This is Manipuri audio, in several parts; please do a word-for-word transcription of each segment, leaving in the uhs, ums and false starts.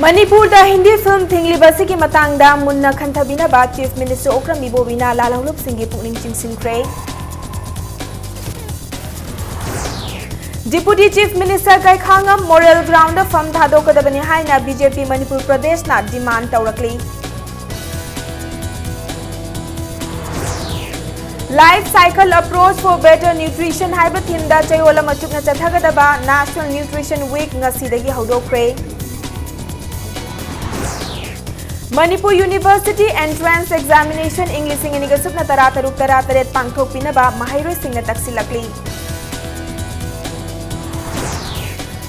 ꯃꯅꯤꯄꯨꯔꯗ ꯍꯤꯟꯗꯤ ꯐꯤꯜꯝ ꯊꯤꯡꯂꯤꯕ ꯑꯁꯤꯒꯤ ꯃꯇꯥꯡꯗ ꯃꯨꯟꯅ ꯈꯟꯊꯕꯤꯅꯕ ꯆꯤꯐ ꯃꯤꯅꯤꯁꯇꯔ ꯑꯣꯀ꯭ꯔꯝ ꯏꯕꯣꯕꯤꯅ ꯂꯥꯜꯍꯧꯂꯨꯞꯁꯤꯡꯒꯤ ꯄꯨꯛꯅꯤꯡ ꯆꯤꯡꯁꯤꯟꯈ꯭ꯔꯦ꯫ Deputy chief minister Gaikhangam moral ground ꯐꯝ ꯊꯥꯗꯣꯛꯀꯗꯕꯅꯤ ꯍꯥꯏꯅ ꯕꯤ ꯖꯦ ꯄꯤ ꯃꯅꯤꯄꯨꯔ ꯄ꯭ꯔꯗꯦꯁꯅ ꯗꯤꯃꯥꯟ ꯇꯧꯔꯛꯂꯤ꯫ Life Cycle Approach for Better Nutrition ꯍꯥꯏꯕ ꯊꯤꯝꯗ ꯆꯌꯣꯜ ꯑꯃ ꯆꯨꯞꯅ ꯆꯠꯊꯒꯗꯕ National Nutrition Week ꯉꯁꯤꯗꯒꯤ ꯍꯧꯗꯣꯛꯈ꯭ꯔꯦ꯫ ꯃꯅꯤꯄꯨꯔ ꯌꯨꯅꯤꯚꯔꯁꯤꯇꯤ ꯑꯦꯟꯇ꯭ꯔꯦꯟꯁ ꯑꯦꯛꯖꯥꯃꯤꯅꯦꯁꯟ ꯏꯪ ꯂꯤꯁꯤꯡ ꯑꯅꯤꯒ ꯁꯨꯞꯅ ꯇꯔꯥ ꯇꯔꯨꯛ ꯇꯔꯥ ꯇꯔꯦꯠ ꯄꯥꯡꯊꯣꯛꯄꯤꯅꯕ ꯃꯍꯩꯔꯣꯏꯁꯤꯡꯅ ꯇꯛꯁꯤꯜꯂꯛꯂꯤ꯫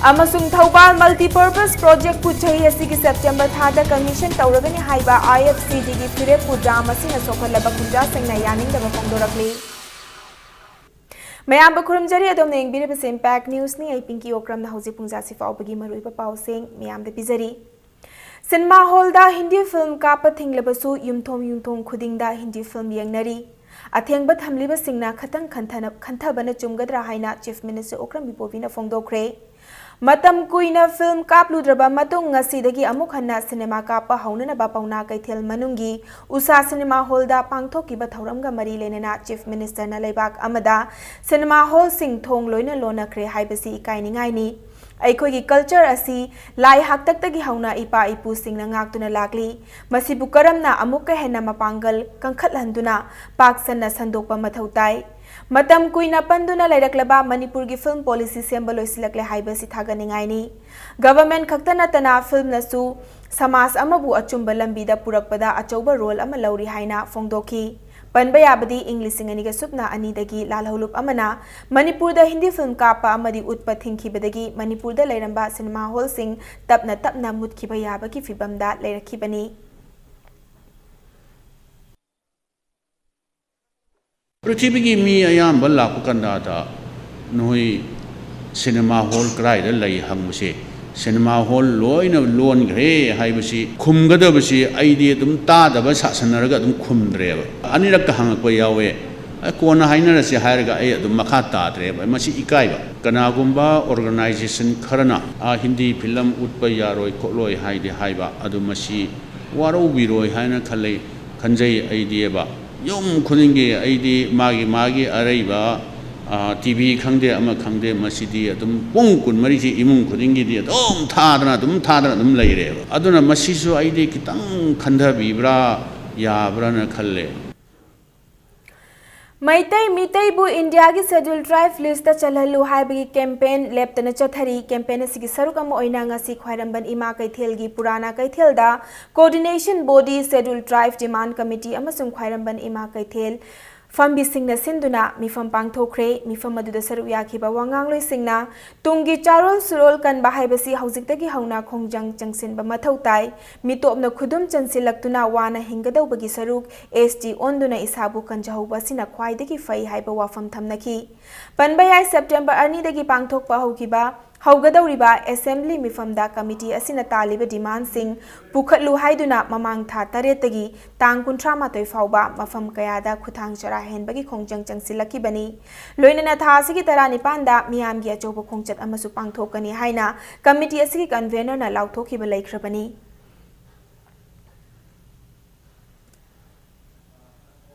ꯑꯃꯁꯨꯡ ꯊꯧꯕꯥꯜ ꯃꯜꯇꯤꯄꯔꯄꯁ ꯄ꯭ꯔꯣꯖꯦꯛꯄꯨ ꯆꯍꯤ ꯑꯁꯤꯒꯤ ꯁꯦꯞꯇꯦꯝꯕꯔ ꯊꯥꯗ ꯀꯃꯤꯁꯟ ꯇꯧꯔꯒꯅꯤ ꯍꯥꯏꯕ ꯑꯥꯏ ꯑꯦꯐ ꯁꯤ ꯗꯤꯒꯤ ꯐꯤꯔꯦꯞꯄꯨ ꯗꯥꯝ ꯑꯁꯤꯅ ꯁꯣꯛꯍꯜꯂꯕ ꯈꯨꯟꯖꯥꯁꯤꯡꯅ ꯌꯥꯅꯤꯡꯗꯕ ꯐꯣꯡꯗꯣꯔꯛꯂꯤ꯫ ꯃꯌꯥꯝꯕꯨ ꯈꯨꯔꯨꯝꯖꯔꯤ, ꯑꯗꯣꯝꯅ ꯌꯦꯡꯕꯤꯔꯤꯕꯁꯤ ꯏꯝꯄꯦꯛ ꯅ꯭ꯌꯨꯁꯅꯤ꯫ ꯑꯩ ꯄꯤꯡꯀꯤ ꯑꯣꯀ꯭ꯔꯝꯅ ꯍꯧꯖꯤꯛ ꯄꯨꯡꯖꯥꯁꯤ ꯐꯥꯎꯕꯒꯤ ꯃꯔꯨꯑꯣꯏꯕ ꯄꯥꯎꯁꯤꯡ ꯃꯌꯥꯝꯗ ꯄꯤꯖꯔꯤ꯫ ꯁꯤꯅꯦꯃꯥ ꯍꯣꯜꯗ ꯍꯤꯟꯗꯤ ꯐꯤꯜꯝ ꯀꯥꯞꯄ ꯊꯤꯡꯂꯕꯁꯨ ꯌꯨꯝꯊꯣꯡ ꯌꯨꯝꯊꯣꯡ ꯈꯨꯗꯤꯡꯗ ꯍꯤꯟꯗꯤ ꯐꯤꯜꯝ ꯌꯦꯡꯅꯔꯤ꯫ ꯑꯊꯦꯡꯕ ꯊꯝꯂꯤꯕꯁꯤꯡꯅ ꯈꯇꯪ ꯈꯟꯊꯅ-, ꯈꯟꯊꯕꯅ ꯆꯨꯝꯒꯗ꯭ꯔꯥ ꯍꯥꯏꯅ ꯆꯤꯐ ꯃꯤꯅꯤꯁꯇꯔ ꯑꯣꯀ꯭ꯔꯝ ꯏꯕꯣꯕꯤꯅ ꯐꯣꯡꯗꯣꯛꯈ꯭ꯔꯦ꯫ ꯃꯇꯝ ꯀꯨꯏꯅ ꯐꯤꯜꯝ ꯀꯥꯞꯂꯨꯗ꯭ꯔꯕ ꯃꯇꯨꯡ ꯉꯁꯤꯗꯒꯤ ꯑꯃꯨꯛ ꯍꯟꯅ ꯁꯤꯅꯦꯃꯥ ꯀꯥꯞꯄ ꯍꯧꯅꯅꯕ ꯄꯥꯎꯅꯥ ꯀꯩꯊꯦꯜ ꯃꯅꯨꯡꯒꯤ ꯎꯁꯥ ꯁꯤꯅꯦꯃꯥ ꯍꯣꯜꯗ ꯄꯥꯡꯊꯣꯛꯈꯤꯕ ꯊꯧꯔꯝꯒ ꯃꯔꯤ ꯂꯩꯅꯅ ꯆꯤꯐ ꯃꯤꯅꯤꯁꯇꯔꯅ ꯂꯩꯕꯥꯛ ꯑꯃꯗ ꯁꯤꯅꯦꯃꯥ ꯍꯣꯜꯁꯤꯡ ꯊꯣꯡ ꯂꯣꯏꯅ ꯂꯣꯟꯅꯈ꯭ꯔꯦ ꯍꯥꯏꯕꯁꯤ ꯏꯀꯥꯏꯅꯤꯡꯉꯥꯏꯅꯤ꯫ ꯑꯩꯈꯣꯏꯒꯤ ꯀꯜꯆꯔ ꯑꯁꯤ ꯂꯥꯏ ꯍꯥꯛꯇꯛꯇꯒꯤ ꯍꯧꯅ ꯏꯄꯥ ꯏꯄꯨꯁꯤꯡꯅ ꯉꯥꯛꯇꯨꯅ ꯂꯥꯛꯂꯤ꯫ ꯃꯁꯤꯕꯨ ꯀꯔꯝꯅ ꯑꯃꯨꯛꯀ ꯍꯦꯟꯅ ꯃꯄꯥꯡꯒꯜ ꯀꯟꯈꯠꯍꯟꯗꯨꯅ ꯄꯥꯛ ꯁꯟꯅ ꯁꯟꯗꯣꯛꯄ ꯃꯊꯧ ꯇꯥꯏ꯫ ꯃꯇꯝ ꯀꯨꯏꯅ ꯄꯟꯗꯨꯅ ꯂꯩꯔꯛꯂꯕ ꯃꯅꯤꯄꯨꯔꯒꯤ ꯐꯤꯜꯝ ꯄꯣꯂꯤꯁꯤ ꯁꯦꯝꯕ ꯂꯣꯏꯁꯤꯜꯂꯛꯂꯦ ꯍꯥꯏꯕꯁꯤ ꯊꯥꯒꯠꯅꯤꯡꯉꯥꯏꯅꯤ꯫ ꯒꯚꯔꯟꯃꯦꯟꯠ ꯈꯛꯇ ꯅꯠꯇꯅ ꯐꯤꯜꯝꯅꯁꯨ ꯁꯃꯥꯖ ꯑꯃꯕꯨ ꯑꯆꯨꯝꯕ ꯂꯝꯕꯤꯗ ꯄꯨꯔꯛꯄꯗ ꯑꯆꯧꯕ ꯔꯣꯜ ꯑꯃ ꯂꯧꯔꯤ ꯍꯥꯏꯅ ꯐꯣꯡꯗꯣꯛꯈꯤ꯫ ꯄꯟꯕ ꯌꯥꯕꯗꯤ ꯏꯪ ꯂꯤꯁꯤꯡ ꯑꯅꯤꯒ ꯁꯨꯞꯅ ꯑꯅꯤꯗꯒꯤ ꯂꯥꯜꯍꯧꯂꯨꯞ ꯑꯃꯅ ꯃꯅꯤꯄꯨꯔꯗ ꯍꯤꯟꯗꯤ ꯐꯤꯜꯝ ꯀꯥꯞꯄ ꯑꯃꯗꯤ ꯎꯠꯄ ꯊꯤꯡꯈꯤꯕꯗꯒꯤ ꯃꯅꯤꯄꯨꯔꯗ ꯂꯩꯔꯝꯕ ꯁꯤꯅꯦꯃꯥ ꯍꯣꯜꯁꯤꯡ ꯇꯞꯅ ꯇꯞꯅ ꯃꯨꯠꯈꯤꯕ ꯌꯥꯕꯒꯤ ꯐꯤꯚꯝꯗ ꯂꯩꯔꯛꯈꯤꯕꯅꯤ꯫ ꯄ꯭ꯔꯤꯊꯤꯕꯤꯒꯤ ꯃꯤ ꯑꯌꯥꯝꯕ ꯂꯥꯛꯄ ꯀꯥꯟꯗ ꯅꯈꯣꯏ ꯁꯤꯅꯦꯃꯥ ꯍꯣꯜ ꯀꯗꯥꯏꯗ ꯂꯩ ꯍꯪꯕꯁꯦ, ꯁꯤꯅꯦꯃꯥ ꯍꯣꯜ ꯂꯣꯏꯅ ꯂꯣꯟꯈ꯭ꯔꯦ ꯍꯥꯏꯕꯁꯤ ꯈꯨꯝꯒꯗꯕꯁꯤ ꯑꯩꯗꯤ ꯑꯗꯨꯝ ꯇꯥꯗꯕ ꯁꯥꯁꯟꯅꯔꯒ ꯑꯗꯨꯝ ꯈꯨꯝꯗ꯭ꯔꯦꯕ꯫ ꯑꯅꯤꯔꯛꯀ ꯍꯪꯉꯛꯄ ꯌꯥꯎꯋꯦ, ꯑ, ꯀꯣꯟꯅ ꯍꯥꯏꯅꯔꯁꯤ ꯍꯥꯏꯔꯒ ꯑꯩ ꯑꯗꯨꯝ ꯃꯈꯥ ꯇꯥꯗ꯭ꯔꯦꯕ꯫ ꯃꯁꯤ ꯏꯀꯥꯏꯕ꯫ ꯀꯅꯥꯒꯨꯝꯕ organization ꯈꯔꯅ, "ꯑꯥ, ꯍꯤꯟꯗꯤ ꯐꯤꯂꯝ ꯎꯠꯄ ꯌꯥꯔꯣꯏ ꯈꯣꯠꯂꯣꯏ" ꯍꯥꯏꯗꯤ ꯍꯥꯏꯕ, ꯑꯗꯨ ꯃꯁꯤ ꯋꯥꯔꯧꯕꯤꯔꯣꯏ ꯍꯥꯏꯅ ꯈꯜꯂꯤ, ꯈꯟꯖꯩ ꯑꯩꯗꯤꯕ꯫ ꯌꯨꯝ ꯈꯨꯗꯤꯡꯒꯤ ꯑꯩꯗꯤ ꯃꯥꯒꯤ ꯃꯥꯒꯤ ꯑꯔꯩꯕ, ꯑ, ꯇꯤ ꯚꯤ ꯈꯪꯗꯦ, ꯑꯃ ꯈꯪꯗꯦ, ꯃꯁꯤꯗꯤ ꯑꯗꯨꯝ ꯄꯨꯡ ꯀꯨꯟꯃꯔꯤꯁꯤ ꯏꯃꯨꯡ ꯈꯨꯗꯤꯡꯒꯤꯗꯤ ꯑꯗꯨꯝ ꯊꯥꯗꯅ, ꯑꯗꯨꯝ ꯊꯥꯗꯅ ꯑꯗꯨꯝ ꯂꯩꯔꯦꯕ꯫ ꯑꯗꯨꯅ ꯃꯁꯤꯁꯨ ꯑꯩꯗꯤ ꯈꯤꯇꯪ ꯈꯟꯊꯕꯤꯕ꯭ꯔꯥ, ꯌꯥꯕ꯭ꯔꯥꯅ ꯈꯜꯂꯦ꯫ ꯃꯩꯇꯩ ꯃꯤꯇꯩꯕꯨ ꯏꯟꯗꯤꯌꯥꯒꯤ Scheduled Tribe list ꯆꯜꯍꯜꯂꯨ ꯍꯥꯏꯕꯒꯤ campaign ꯂꯦꯞꯇꯅ ꯆꯠꯊꯔꯤ꯫ Campaign ꯑꯁꯤꯒꯤ ꯁꯔꯨꯛ ꯑꯃ ꯑꯣꯏꯅ ꯉꯁꯤ ꯈ꯭ꯋꯥꯏꯔꯝꯕꯟ ꯏꯃꯥ ꯀꯩꯊꯦꯜꯒꯤ ꯄꯨꯔꯥꯅꯥ ꯀꯩꯊꯦꯜꯗ Coordination Body, Scheduled Tribe Demand Committee ꯑꯃꯁꯨꯡ ꯈ꯭ꯋꯥꯏꯔꯝꯕꯟ ꯏꯃꯥ ꯀꯩꯊꯦꯜ ꯐꯝꯕꯤꯁꯤꯡꯅ ꯁꯤꯟꯗꯨꯅ ꯃꯤꯐꯝ ꯄꯥꯡꯊꯣꯛꯈ꯭ꯔꯦ꯫ ꯃꯤꯐꯝ ꯑꯗꯨꯗ ꯁꯔꯨꯛ ꯌꯥꯈꯤꯕ ꯋꯥꯉꯥꯡꯂꯣꯏꯁꯤꯡꯅ ꯇꯨꯡꯒꯤ ꯆꯥꯔꯣꯜ ꯁꯨꯔꯣꯜ ꯀꯟꯕ ꯍꯥꯏꯕꯁꯤ ꯍꯧꯖꯤꯛꯇꯒꯤ ꯍꯧꯅ ꯈꯣꯡꯖꯪ ꯆꯪꯁꯤꯟꯕ ꯃꯊꯧ ꯇꯥꯏ꯫ ꯃꯤꯇꯣꯞꯅ ꯈꯨꯗꯨꯝ ꯆꯟꯁꯤꯜꯂꯛꯇꯨꯅ ꯋꯥꯅ ꯍꯤꯡꯒꯗꯧꯕꯒꯤ ꯁꯔꯨꯛ ꯑꯦꯁ ꯇꯤ ꯑꯣꯟꯗꯨꯅ ꯏꯁꯥꯕꯨ ꯀꯟꯖꯍꯧꯕ ꯑꯁꯤꯅ ꯈ꯭ꯋꯥꯏꯗꯒꯤ ꯐꯩ ꯍꯥꯏꯕ ꯋꯥꯐꯝ ꯊꯝꯅꯈꯤ꯫ ꯄꯟꯕ ꯌꯥꯏ, September ꯑꯅꯤꯗꯒꯤ ꯄꯥꯡꯊꯣꯛꯄ ꯍꯧꯈꯤꯕ, ꯍꯧꯒꯗꯧꯔꯤꯕ assembly ꯃꯤꯐꯝꯗ committee ꯑꯁꯤꯅ ꯇꯥꯜꯂꯤꯕ demandꯁꯤꯡ ꯄꯨꯈꯠꯂꯨ ꯍꯥꯏꯗꯨꯅ ꯃꯃꯥꯡ ꯊꯥ ꯇꯔꯦꯠꯇꯒꯤ ꯇꯥꯡ ꯀꯨꯟꯊ꯭ꯔꯥ ꯃꯥꯊꯣꯏ ꯐꯥꯎꯕ ꯃꯐꯝ ꯀꯌꯥꯗ ꯈꯨꯠꯊꯥꯡ ꯆꯔꯥ ꯍꯦꯟꯕꯒꯤ ꯈꯣꯡꯖꯪ ꯆꯪꯁꯤꯜꯂꯛꯈꯤꯕꯅꯤ꯫ ꯂꯣꯏꯅꯅ ꯊꯥ ꯑꯁꯤꯒꯤ ꯇꯔꯥꯅꯤꯄꯥꯟꯗ ꯃꯤꯌꯥꯝꯒꯤ ꯑꯆꯧꯕ ꯈꯣꯡꯆꯠ ꯑꯃꯁꯨ ꯄꯥꯡꯊꯣꯛꯀꯅꯤ ꯍꯥꯏꯅ committee ꯑꯁꯤꯒꯤ convenerꯅ ꯂꯥꯎꯊꯣꯛꯈꯤꯕ ꯂꯩꯈ꯭ꯔꯕꯅꯤ꯫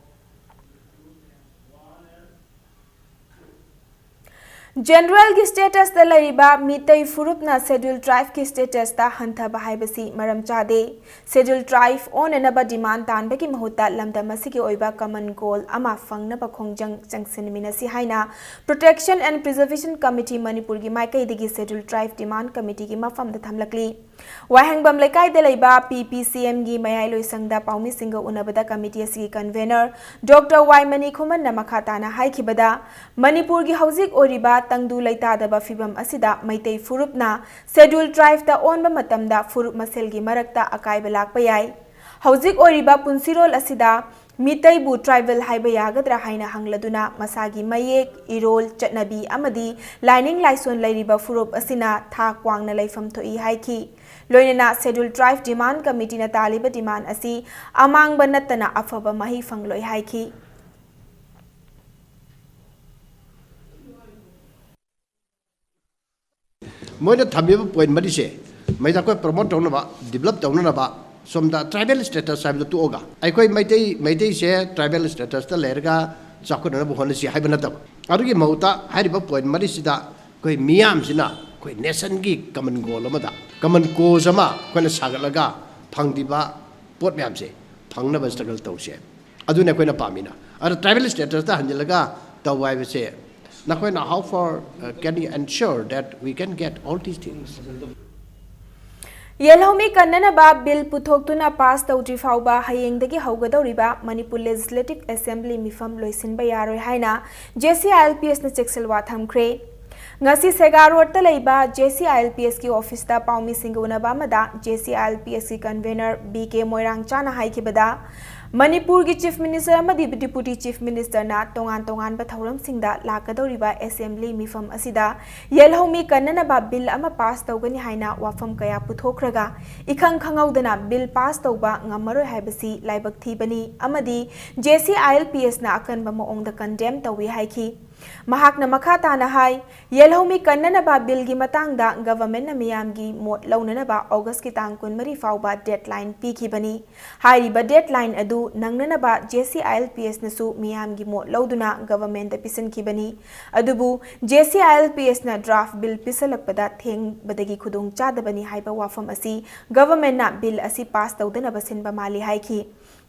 Generalꯒꯤ statusꯇ ꯂꯩꯔꯤꯕ ꯃꯤꯇꯩ ꯐꯨꯔꯨꯞꯅ Scheduled Tribeꯀꯤ statusꯇ ꯍꯟꯊꯕ ꯍꯥꯏꯕꯁꯤ ꯃꯔꯝ ꯆꯥꯗꯦ꯫ Scheduled Tribe ꯑꯣꯟꯅꯅꯕ demand ꯇꯥꯟꯕꯒꯤ ꯃꯍꯨꯠꯇ ꯂꯝꯗꯝ ꯑꯁꯤꯒꯤ ꯑꯣꯏꯕ common goal ꯑꯃ ꯐꯪꯅꯕ ꯈꯣꯡꯖꯪ ꯆꯪꯁꯤꯟꯃꯤꯟꯅꯁꯤ ꯍꯥꯏꯅ Protection and Preservation Committee ꯃꯅꯤꯄꯨꯔꯒꯤ ꯃꯥꯏꯀꯩꯗꯒꯤ Scheduled Tribe Demand Committeeꯒꯤ ꯃꯐꯝꯗ ꯊꯝꯂꯛꯂꯤ꯫ ꯋꯥꯍꯦꯡꯕꯝ ꯂꯩꯀꯥꯏꯗ ꯂꯩꯕ P P C Mꯒꯤ ꯃꯌꯥꯏꯂꯣꯏꯁꯪꯗ ꯄꯥꯎꯃꯤꯁꯤꯡꯒ ꯎꯅꯕꯗ committee ꯑꯁꯤꯒꯤ convener Doctor ꯋꯥꯏ ꯃꯅꯤꯈꯨꯃꯟꯅ ꯃꯈꯥ ꯇꯥꯅ ꯍꯥꯏꯈꯤꯕꯗ, ꯃꯅꯤꯄꯨꯔꯒꯤ ꯍꯧꯖꯤꯛ ꯑꯣꯏꯔꯤꯕ ꯇꯪꯗꯨ ꯂꯩꯇꯥꯗꯕ ꯐꯤꯕꯝ ꯑꯁꯤꯗ ꯃꯩꯇꯩ ꯐꯨꯔꯨꯞꯅ Scheduled Tribeꯇ ꯑꯣꯟꯕ ꯃꯇꯝꯗ ꯐꯨꯔꯨꯞ ꯃꯁꯦꯜꯒꯤ ꯃꯔꯛꯇ ꯑꯀꯥꯏꯕ ꯂꯥꯛꯄ ꯌꯥꯏ꯫ ꯍꯧꯖꯤꯛ ꯑꯣꯏꯔꯤꯕ ꯄꯨꯟꯁꯤꯔꯣꯜ ꯑꯁꯤꯗ ꯃꯤꯇꯩꯕꯨ tribal ꯍꯥꯏꯕ ꯌꯥꯒꯗ꯭ꯔꯥ ꯍꯥꯏꯅ ꯍꯪꯂꯗꯨꯅ ꯃꯁꯥꯒꯤ ꯃꯌꯦꯛ, ꯏꯔꯣꯜ, ꯆꯠꯅꯕꯤ ꯑꯃꯗꯤ ꯂꯥꯏꯅꯤꯡ ꯂꯥꯏꯁꯣꯟ ꯂꯩꯔꯤꯕ ꯐꯨꯔꯨꯞ ꯑꯁꯤꯅ ꯊꯥꯛ ꯋꯥꯡꯅ ꯂꯩꯐꯝ ꯊꯣꯛꯏ ꯍꯥꯏꯈꯤ꯫ ꯂꯣꯏꯅꯅ Scheduled Tribe Demand Committeeꯅ ꯇꯥꯜꯂꯤꯕ demand ꯑꯁꯤ ꯑꯃꯥꯡꯕ ꯅꯠꯇꯅ ꯑꯐꯕ ꯃꯍꯩ ꯐꯪꯂꯣꯏ ꯍꯥꯏꯈꯤ꯫ ꯃꯣꯏꯅ ꯊꯝꯃꯤꯕ ꯄꯣꯏꯟ ꯃꯔꯤꯁꯦ ꯃꯩꯗ ꯑꯩꯈꯣꯏ ꯄ꯭ꯔꯣꯃꯣꯠ ꯇꯧꯅꯕ, ꯗꯤꯕꯂꯞ ꯇꯧꯅꯅꯕ, ꯁꯣꯝꯗ ꯇ꯭ꯔꯥꯏꯕꯦꯜ ꯁ꯭ꯇꯦꯇꯁ ꯍꯥꯏꯕꯗꯣ ꯇꯣꯛꯑꯒ ꯑꯩꯈꯣꯏ ꯃꯩꯇꯩ, ꯃꯩꯇꯩꯁꯦ ꯇ꯭ꯔꯥꯏꯕꯦꯜ ꯁ꯭ꯇꯦꯇꯁꯇ ꯂꯩꯔꯒ ꯆꯥꯎꯈꯠꯅꯅꯕ ꯍꯣꯠꯅꯁꯤ ꯍꯥꯏꯕ ꯅꯠꯇꯕ, ꯑꯗꯨꯒꯤ ꯃꯍꯨꯠꯇ ꯍꯥꯏꯔꯤꯕ ꯄꯣꯏꯟ ꯃꯔꯤꯁꯤꯗ ꯑꯩꯈꯣꯏ ꯃꯤꯌꯥꯝꯁꯤꯅ ꯑꯩꯈꯣꯏ ꯅꯦꯁꯟꯒꯤ ꯀꯃꯟ ꯒꯣꯜ ꯑꯃꯗ, ꯀꯃꯟ ꯀꯣꯖ ꯑꯃ ꯑꯩꯈꯣꯏꯅ ꯁꯥꯒꯠꯂꯒ ꯐꯪꯗꯕ ꯄꯣꯠ ꯃꯌꯥꯝꯁꯦ ꯐꯪꯅꯕ ꯁ꯭ꯇ꯭ꯔꯒꯜ ꯇꯧꯁꯦ꯫ ꯑꯗꯨꯅ ꯑꯩꯈꯣꯏꯅ ꯄꯥꯝꯃꯤꯅ꯫ ꯑꯗꯣ ꯇ꯭ꯔꯥꯏꯕꯦꯜ ꯁ꯭ꯇꯦꯇꯁꯇ ꯍꯟꯖꯤꯜꯂꯒ ꯇꯧꯕ ꯍꯥꯏꯕꯁꯦ ꯅꯈꯣꯏꯅ how far, uh, can you ensure that we can get all these things? ꯌꯦꯜꯍꯧꯃꯤ ꯀꯟꯅꯅꯕ ꯕꯤꯜ ꯄꯨꯊꯣꯛꯇꯨꯅ ꯄꯥꯁ ꯇꯧꯗ꯭ꯔꯤ ꯐꯥꯎꯕ ꯍꯌꯦꯡꯗꯒꯤ ꯍꯧꯒꯗꯧꯔꯤꯕ ꯃꯅꯤꯄꯨꯔ ꯂꯦꯖꯤꯁꯂꯦꯇꯤꯚ ꯑꯦꯁꯦꯝꯕ꯭ꯂꯤ ꯃꯤꯐꯝ ꯂꯣꯏꯁꯤꯟꯕ ꯌꯥꯔꯣꯏ ꯍꯥꯏꯅ J C I L P ꯑꯦꯁꯅ ꯆꯦꯛꯁꯤꯜꯋꯥ ꯊꯝꯈ꯭ꯔꯦ꯫ ꯉꯁꯤ ꯁꯦꯒꯥ ꯔꯣꯗꯇ ꯂꯩꯕ J C I L P ꯑꯦꯁꯀꯤ ꯑꯣꯐꯤꯁꯇ ꯄꯥꯎꯃꯤꯁꯤꯡꯒ ꯎꯅꯕ ꯑꯃꯗ J C I L P ꯑꯦꯁꯀꯤ ꯀꯟꯚꯦꯅꯔ ꯕꯤ ꯀꯦ ꯃꯣꯏꯔꯥꯡꯆꯥꯅ ꯍꯥꯏꯈꯤꯕꯗ, ꯃꯅꯤꯄꯨꯔꯒꯤ ꯆꯤꯐ ꯃꯤꯅꯤꯁꯇꯔ ꯑꯃꯗꯤ ꯗꯤꯄꯨꯇꯤ ꯆꯤꯐ ꯃꯤꯅꯤꯁꯇꯔꯅ ꯇꯣꯉꯥꯟ ꯇꯣꯉꯥꯟꯕ ꯊꯧꯔꯝꯁꯤꯡꯗ ꯂꯥꯛꯀꯗꯧꯔꯤꯕ ꯑꯦꯁꯦꯝꯕ꯭ꯂꯤ ꯃꯤꯐꯝ ꯑꯁꯤꯗ ꯌꯦꯜꯍꯧꯃꯤ ꯀꯟꯅꯅꯕ ꯕꯤꯜ ꯑꯃ ꯄꯥꯁ ꯇꯧꯒꯅꯤ ꯍꯥꯏꯅ ꯋꯥꯐꯝ ꯀꯌꯥ ꯄꯨꯊꯣꯛꯈ꯭ꯔꯒ, ꯏꯈꯪ ꯈꯪꯍꯧꯗꯅ ꯕꯤꯜ ꯄꯥꯁ ꯇꯧꯕ ꯉꯝꯃꯔꯣꯏ ꯍꯥꯏꯕꯁꯤ ꯂꯥꯏꯕꯛ ꯊꯤꯕꯅꯤ ꯑꯃꯗꯤ J C I L P ꯑꯦꯁꯅ ꯑꯀꯟꯕ ꯃꯑꯣꯡꯗ ꯀꯟꯗꯦꯝ ꯇꯧꯏ ꯍꯥꯏꯈꯤ꯫ ꯃꯍꯥꯛꯅ ꯃꯈꯥ ꯇꯥꯅ ꯍꯥꯏ, ꯌꯦꯜꯍꯧꯃꯤ ꯀꯟꯅꯅꯕ ꯕꯤꯜꯒꯤ ꯃꯇꯥꯡꯗ ꯒꯚꯔꯟꯃꯦꯟꯠꯅ ꯃꯤꯌꯥꯝꯒꯤ ꯃꯣꯠ ꯂꯧꯅꯅꯕ ꯑꯣꯒꯁꯀꯤ ꯇꯥꯡ ꯀꯨꯟꯃꯔꯤ ꯐꯥꯎꯕ ꯗꯦꯗꯂꯥꯏꯟ ꯄꯤꯈꯤꯕꯅꯤ꯫ ꯍꯥꯏꯔꯤꯕ ꯗꯦꯗꯂꯥꯏꯟ ꯑꯗꯨ ꯅꯪꯅꯅꯕ ꯖꯦ ꯁꯤ ꯑꯥꯏ ꯑꯦꯜ ꯄꯤ ꯑꯦꯁꯅꯁꯨ ꯃꯤꯌꯥꯝꯒꯤ ꯃꯣꯠ ꯂꯧꯗꯨꯅ ꯒꯚꯔꯟꯃꯦꯟꯠꯇ ꯄꯤꯁꯤꯟꯈꯤꯕꯅꯤ꯫ ꯑꯗꯨꯕꯨ J C I L P ꯑꯦꯁꯅ ꯗ꯭ꯔꯥꯐ ꯕꯤꯜ ꯄꯤꯁꯜꯂꯛꯄꯗ ꯊꯦꯡꯕꯗꯒꯤ ꯈꯨꯗꯣꯡ ꯆꯥꯗꯕꯅꯤ ꯍꯥꯏꯕ ꯋꯥꯐꯝ ꯑꯁꯤ ꯒꯚꯔꯟꯃꯦꯟꯠꯅ ꯕꯤꯜ ꯑꯁꯤ ꯄꯥꯁ ꯇꯧꯗꯅꯕ ꯁꯤꯟꯕ ꯃꯥꯜꯂꯤ ꯍꯥꯏꯈꯤ꯫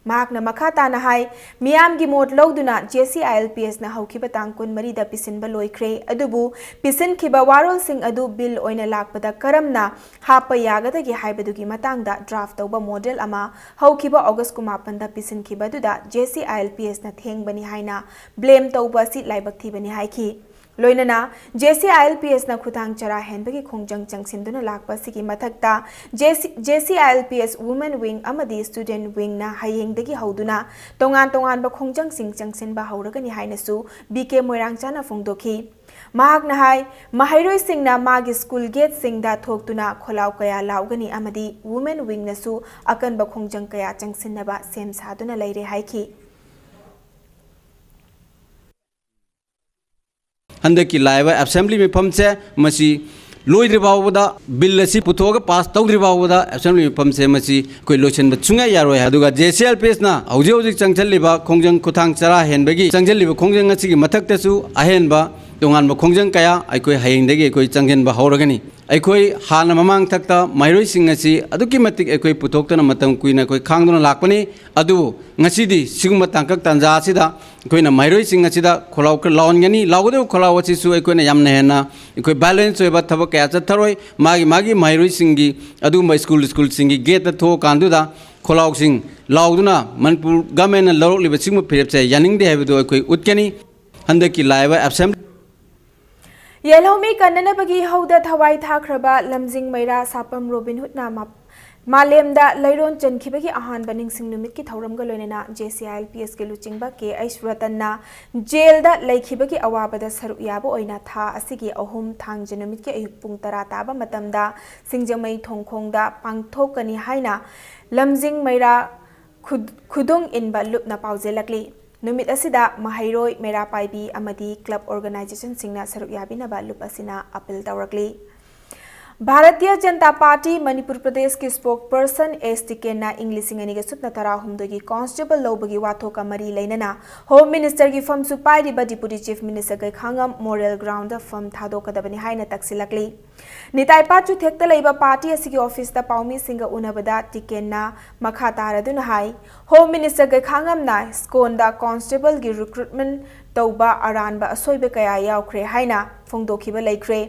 ꯃꯍꯥꯛꯅ ꯃꯈꯥ ꯇꯥꯅ ꯍꯥꯏ, ꯃꯤꯌꯥꯝꯒꯤ ꯃꯣꯠ ꯂꯧꯗꯨꯅ J C I L P ꯑꯦꯁꯅ ꯍꯧꯈꯤꯕ ꯇꯥꯡ ꯀꯨꯟꯃꯔꯤꯗ ꯄꯤꯁꯤꯟꯕ ꯂꯣꯏꯈ꯭ꯔꯦ꯫ ꯑꯗꯨꯕꯨ ꯄꯤꯁꯤꯟꯈꯤꯕ ꯋꯥꯔꯣꯜꯁꯤꯡ ꯑꯗꯨ ꯕꯤꯜ ꯑꯣꯏꯅ ꯂꯥꯛꯄꯗ ꯀꯔꯝꯅ ꯍꯥꯞꯄ ꯌꯥꯒꯗꯒꯦ ꯍꯥꯏꯕꯗꯨꯒꯤ ꯃꯇꯥꯡꯗ ꯗ꯭ꯔꯥꯐ ꯇꯧꯕ ꯃꯣꯗꯦꯜ ꯑꯃ ꯍꯧꯈꯤꯕ August ꯀꯨꯟꯃꯥꯄꯟꯗ ꯄꯤꯁꯤꯟꯈꯤꯕꯗꯨꯗ J C I L P ꯑꯦꯁꯅ ꯊꯦꯡꯕꯅꯤ ꯍꯥꯏꯅ ꯕ꯭ꯂꯦꯝ ꯇꯧꯕ ꯑꯁꯤ ꯂꯥꯏꯕꯛ ꯊꯤꯕꯅꯤ ꯍꯥꯏꯈꯤ꯫ ꯂꯣꯏꯅꯅ J C I L P ꯑꯦꯁꯅ ꯈꯨꯊꯥꯡ ꯆꯔꯥ ꯍꯦꯟꯕꯒꯤ ꯈꯣꯡꯖꯪ ꯆꯪꯁꯤꯟꯗꯨꯅ ꯂꯥꯛꯄ ꯑꯁꯤꯒꯤ ꯃꯊꯛꯇ, ꯖꯦ ꯁꯤ, J C I L P S women wing ꯑꯃꯗꯤ ꯁ꯭ꯇꯨꯗꯦꯟꯠ ꯋꯤꯡꯅ ꯍꯌꯦꯡꯗꯒꯤ ꯍꯧꯗꯨꯅ ꯇꯣꯉꯥꯟ ꯇꯣꯉꯥꯟꯕ ꯈꯣꯡꯖꯪꯁꯤꯡ ꯆꯪꯁꯤꯟꯕ ꯍꯧꯔꯒꯅꯤ ꯍꯥꯏꯅꯁꯨ ꯕꯤ ꯀꯦ ꯃꯣꯏꯔꯥꯡꯆꯥꯅ ꯐꯣꯡꯗꯣꯛꯈꯤ꯫ ꯃꯍꯥꯛꯅ ꯍꯥꯏ, ꯃꯍꯩꯔꯣꯏꯁꯤꯡꯅ ꯃꯥꯒꯤ ꯁ꯭ꯀꯨꯜ ꯒꯦꯠꯁꯤꯡꯗ ꯊꯣꯛꯇꯨꯅ ꯈꯣꯜꯂꯥꯎ ꯀꯌꯥ ꯂꯥꯎꯒꯅꯤ ꯑꯃꯗꯤ ꯋꯨꯃꯦꯟ ꯋꯤꯡꯅꯁꯨ ꯑꯀꯟꯕ ꯈꯣꯡꯖꯪ ꯀꯌꯥ ꯆꯪꯁꯤꯟꯅꯕ ꯁꯦꯝ ꯁꯥꯗꯨꯅ ꯂꯩꯔꯦ ꯍꯥꯏꯈꯤ꯫ ꯍꯟꯗꯛꯀꯤ ꯂꯥꯛꯏꯕ ꯑꯦꯁꯦꯝꯕ꯭ꯂꯤ ꯃꯤꯐꯝꯁꯦ ꯃꯁꯤ ꯂꯣꯏꯗ꯭ꯔꯤ ꯐꯥꯎꯕꯗ, ꯕꯤꯜ ꯑꯁꯤ ꯄꯨꯊꯣꯛꯑꯒ ꯄꯥꯁ ꯇꯧꯗ꯭ꯔꯤ ꯐꯥꯎꯕꯗ ꯑꯦꯁꯦꯝꯕ꯭ꯂꯤ ꯃꯤꯐꯝꯁꯦ ꯃꯁꯤ ꯑꯩꯈꯣꯏ ꯂꯣꯏꯁꯤꯟꯕ ꯁꯨꯡꯌꯥ ꯌꯥꯔꯣꯏ꯫ ꯑꯗꯨꯒ ꯖꯦ ꯁꯤ ꯑꯦꯜ ꯄꯤ ꯑꯦꯁꯅ ꯍꯧꯖꯤꯛ ꯍꯧꯖꯤꯛ ꯆꯪꯁꯤꯜꯂꯤꯕ ꯈꯣꯡꯖꯪ ꯈꯨꯊꯥꯡ ꯆꯔꯥ ꯍꯦꯟꯕꯒꯤ ꯆꯪꯁꯤꯜꯂꯤꯕ ꯈꯣꯡꯖꯪ ꯑꯁꯤꯒꯤ ꯃꯊꯛꯇꯁꯨ ꯑꯍꯦꯟꯕ ꯇꯣꯉꯥꯟꯕ ꯈꯣꯡꯖꯪ ꯀꯌꯥ ꯑꯩꯈꯣꯏ ꯍꯌꯦꯡꯗꯒꯤ ꯑꯩꯈꯣꯏ ꯆꯪꯁꯤꯟꯕ ꯍꯧꯔꯒꯅꯤ꯫ ꯑꯩꯈꯣꯏ ꯍꯥꯟꯅ ꯃꯃꯥꯡ ꯊꯛꯇ ꯃꯍꯩꯔꯣꯏꯁꯤꯡ ꯑꯁꯤ ꯑꯗꯨꯛꯀꯤ ꯃꯇꯤꯛ ꯑꯩꯈꯣꯏ ꯄꯨꯊꯣꯛꯇꯅ ꯃꯇꯝ ꯀꯨꯏꯅ ꯑꯩꯈꯣꯏ ꯈꯥꯡꯗꯨꯅ ꯂꯥꯛꯄꯅꯤ꯫ ꯑꯗꯨꯕꯨ ꯉꯁꯤꯗꯤ ꯁꯤꯒꯨꯝꯕ ꯇꯥꯡꯀꯛ ꯇꯥꯟꯖꯥ ꯑꯁꯤꯗ ꯑꯩꯈꯣꯏꯅ ꯃꯍꯩꯔꯣꯏꯁꯤꯡ ꯑꯁꯤꯗ ꯈꯣꯜꯂꯥꯎ ꯈꯔ ꯂꯥꯎꯍꯟꯒꯅꯤ꯫ ꯂꯥꯎꯒꯗꯧꯔꯤꯕ ꯈꯣꯜꯂꯥꯎ ꯑꯁꯤꯁꯨ ꯑꯩꯈꯣꯏꯅ ꯌꯥꯝꯅ ꯍꯦꯟꯅ ꯑꯩꯈꯣꯏ ꯚꯥꯏꯑꯣꯂꯦꯟꯁ ꯑꯣꯏꯕ ꯊꯕꯛ ꯀꯌꯥ ꯆꯠꯊꯔꯣꯏ꯫ ꯃꯥꯒꯤ ꯃꯥꯒꯤ ꯃꯍꯩꯔꯣꯏꯁꯤꯡꯒꯤ ꯑꯗꯨꯒꯨꯝꯕ ꯁ꯭ꯀꯨꯜ ꯁ꯭ꯀꯨꯜꯁꯤꯡꯒꯤ ꯒꯦꯠꯇ ꯊꯣꯛꯑꯀꯥꯟꯗꯨꯗ ꯈꯣꯜꯂꯥꯎꯁꯤꯡ ꯂꯥꯎꯗꯨꯅ ꯃꯅꯤꯄꯨꯔ ꯒꯃꯦꯟꯅ ꯂꯧꯔꯛꯂꯤꯕ ꯁꯤꯒꯨꯝꯕ ꯐꯤꯔꯦꯞꯁꯦ ꯌꯥꯅꯤꯡꯗꯦ ꯍꯥꯏꯕꯗꯨ ꯑꯩꯈꯣꯏ ꯎꯠꯀꯅꯤ꯫ ꯍꯟꯗꯛꯀꯤ ꯂꯥꯛꯏꯕ ꯑꯦꯁꯦꯝꯕ꯭ꯂꯤ ꯌꯦꯜꯍꯧꯃꯤ ꯀꯟꯅꯅꯕꯒꯤ ꯍꯧꯗ ꯊꯋꯥꯏ ꯊꯥꯈ꯭ꯔꯕ ꯂꯝꯖꯤꯡ ꯃꯩꯔꯥ ꯁꯥꯄꯝ ꯔꯣꯕꯤꯟ ꯍꯨꯗꯅ ꯃꯥ-, ꯃꯥꯂꯦꯝꯗ ꯂꯩꯔꯣꯟ ꯆꯟꯈꯤꯕꯒꯤ ꯑꯍꯥꯟꯕ ꯅꯤꯡꯁꯤꯡ ꯅꯨꯃꯤꯠꯀꯤ ꯊꯧꯔꯝꯒ ꯂꯣꯏꯅꯅ J C I L P ꯑꯦꯁꯀꯤ ꯂꯨꯆꯤꯡꯕ ꯀꯦ ꯑꯩꯆ ꯔꯇꯟꯅ ꯖꯦꯜꯗ ꯂꯩꯈꯤꯕꯒꯤ ꯑꯋꯥꯕꯗ ꯁꯔꯨꯛ ꯌꯥꯕ ꯑꯣꯏꯅ ꯊꯥ ꯑꯁꯤꯒꯤ ꯑꯍꯨꯝ ꯊꯥꯡꯖ ꯅꯨꯃꯤꯠꯀꯤ ꯑꯌꯨꯛ ꯄꯨꯡ ꯇꯔꯥ ꯇꯥꯕ ꯃꯇꯝꯗ ꯁꯤꯡꯖꯃꯩ ꯊꯣꯡꯈꯣꯡꯗ ꯄꯥꯡꯊꯣꯛꯀꯅꯤ ꯍꯥꯏꯅ ꯂꯝꯖꯤꯡ ꯃꯩꯔꯥ ꯈꯨꯗ-, ꯈꯨꯗꯨꯡ ꯏꯟꯕ ꯂꯨꯞꯅ ꯄꯥꯎꯖꯦꯜꯂꯛꯂꯤ꯫ ꯅꯨꯃꯤꯠ ꯑꯁꯤꯗ ꯃꯍꯩꯔꯣꯏ, ꯃꯩꯔꯥ ꯄꯥꯏꯕꯤ ꯑꯃꯗꯤ ꯀ꯭ꯂꯕ ꯑꯣꯔꯒꯅꯥꯏꯖꯦꯁꯟꯁꯤꯡꯅ ꯁꯔꯨꯛ ꯌꯥꯕꯤꯅꯕ ꯂꯨꯞ ꯑꯁꯤꯅ ꯑꯄꯤꯜ ꯇꯧꯔꯛꯂꯤ꯫ ꯚꯥꯔꯇꯤꯌ ꯖꯟꯇꯥ ꯄꯥꯔꯇꯤ ꯃꯅꯤꯄꯨꯔ ꯄ꯭ꯔꯗꯦꯁꯀꯤ ꯁ꯭ꯄꯣꯛꯄꯔꯁꯟ ꯑꯦꯁ ꯇꯤꯀꯦꯟꯅ ꯏꯪ ꯂꯤꯁꯤꯡ ꯑꯅꯤꯒ ꯁꯨꯞꯅ ꯇꯔꯥꯍꯨꯝꯗꯣꯏꯒꯤ ꯀꯣꯟꯁꯇꯦꯕꯜ ꯂꯧꯕꯒꯤ ꯋꯥꯊꯣꯛꯀ ꯃꯔꯤ ꯂꯩꯅꯅ ꯍꯣꯝ ꯃꯤꯅꯤꯁꯇꯔꯒꯤ ꯐꯝꯁꯨ ꯄꯥꯏꯔꯤꯕ deputy chief minister Gaikhangam moral ground ꯐꯝ ꯊꯥꯗꯣꯛꯀꯗꯕꯅꯤ ꯍꯥꯏꯅ ꯇꯛꯁꯤꯜꯂꯛꯂꯤ꯫ ꯅꯤꯇꯥꯏ ꯄꯥꯠ ꯆꯨꯊꯦꯛꯇ ꯂꯩꯕ ꯄꯥꯔꯇꯤ ꯑꯁꯤꯒꯤ ꯑꯣꯐꯤꯁꯇ ꯄꯥꯎꯃꯤꯁꯤꯡꯒ ꯎꯅꯕꯗ ꯇꯤꯀꯦꯟꯅ ꯃꯈꯥ ꯇꯥꯔꯗꯨꯅ ꯍꯥꯏ, ꯍꯣꯝ ꯃꯤꯅꯤꯁꯇꯔ ꯒꯩꯈꯥꯉꯝꯅ ꯁ꯭ꯀꯣꯟꯗ ꯀꯣꯟꯁꯇꯦꯕꯜꯒꯤ ꯔꯤꯀ꯭ꯔꯨꯠꯃꯦꯟ ꯇꯧꯕ ꯑꯔꯥꯟꯕ ꯑꯁꯣꯏꯕ ꯀꯌꯥ ꯌꯥꯎꯈ꯭ꯔꯦ ꯍꯥꯏꯅ ꯐꯣꯡꯗꯣꯛꯈꯤꯕ ꯂꯩꯈ꯭ꯔꯦ꯫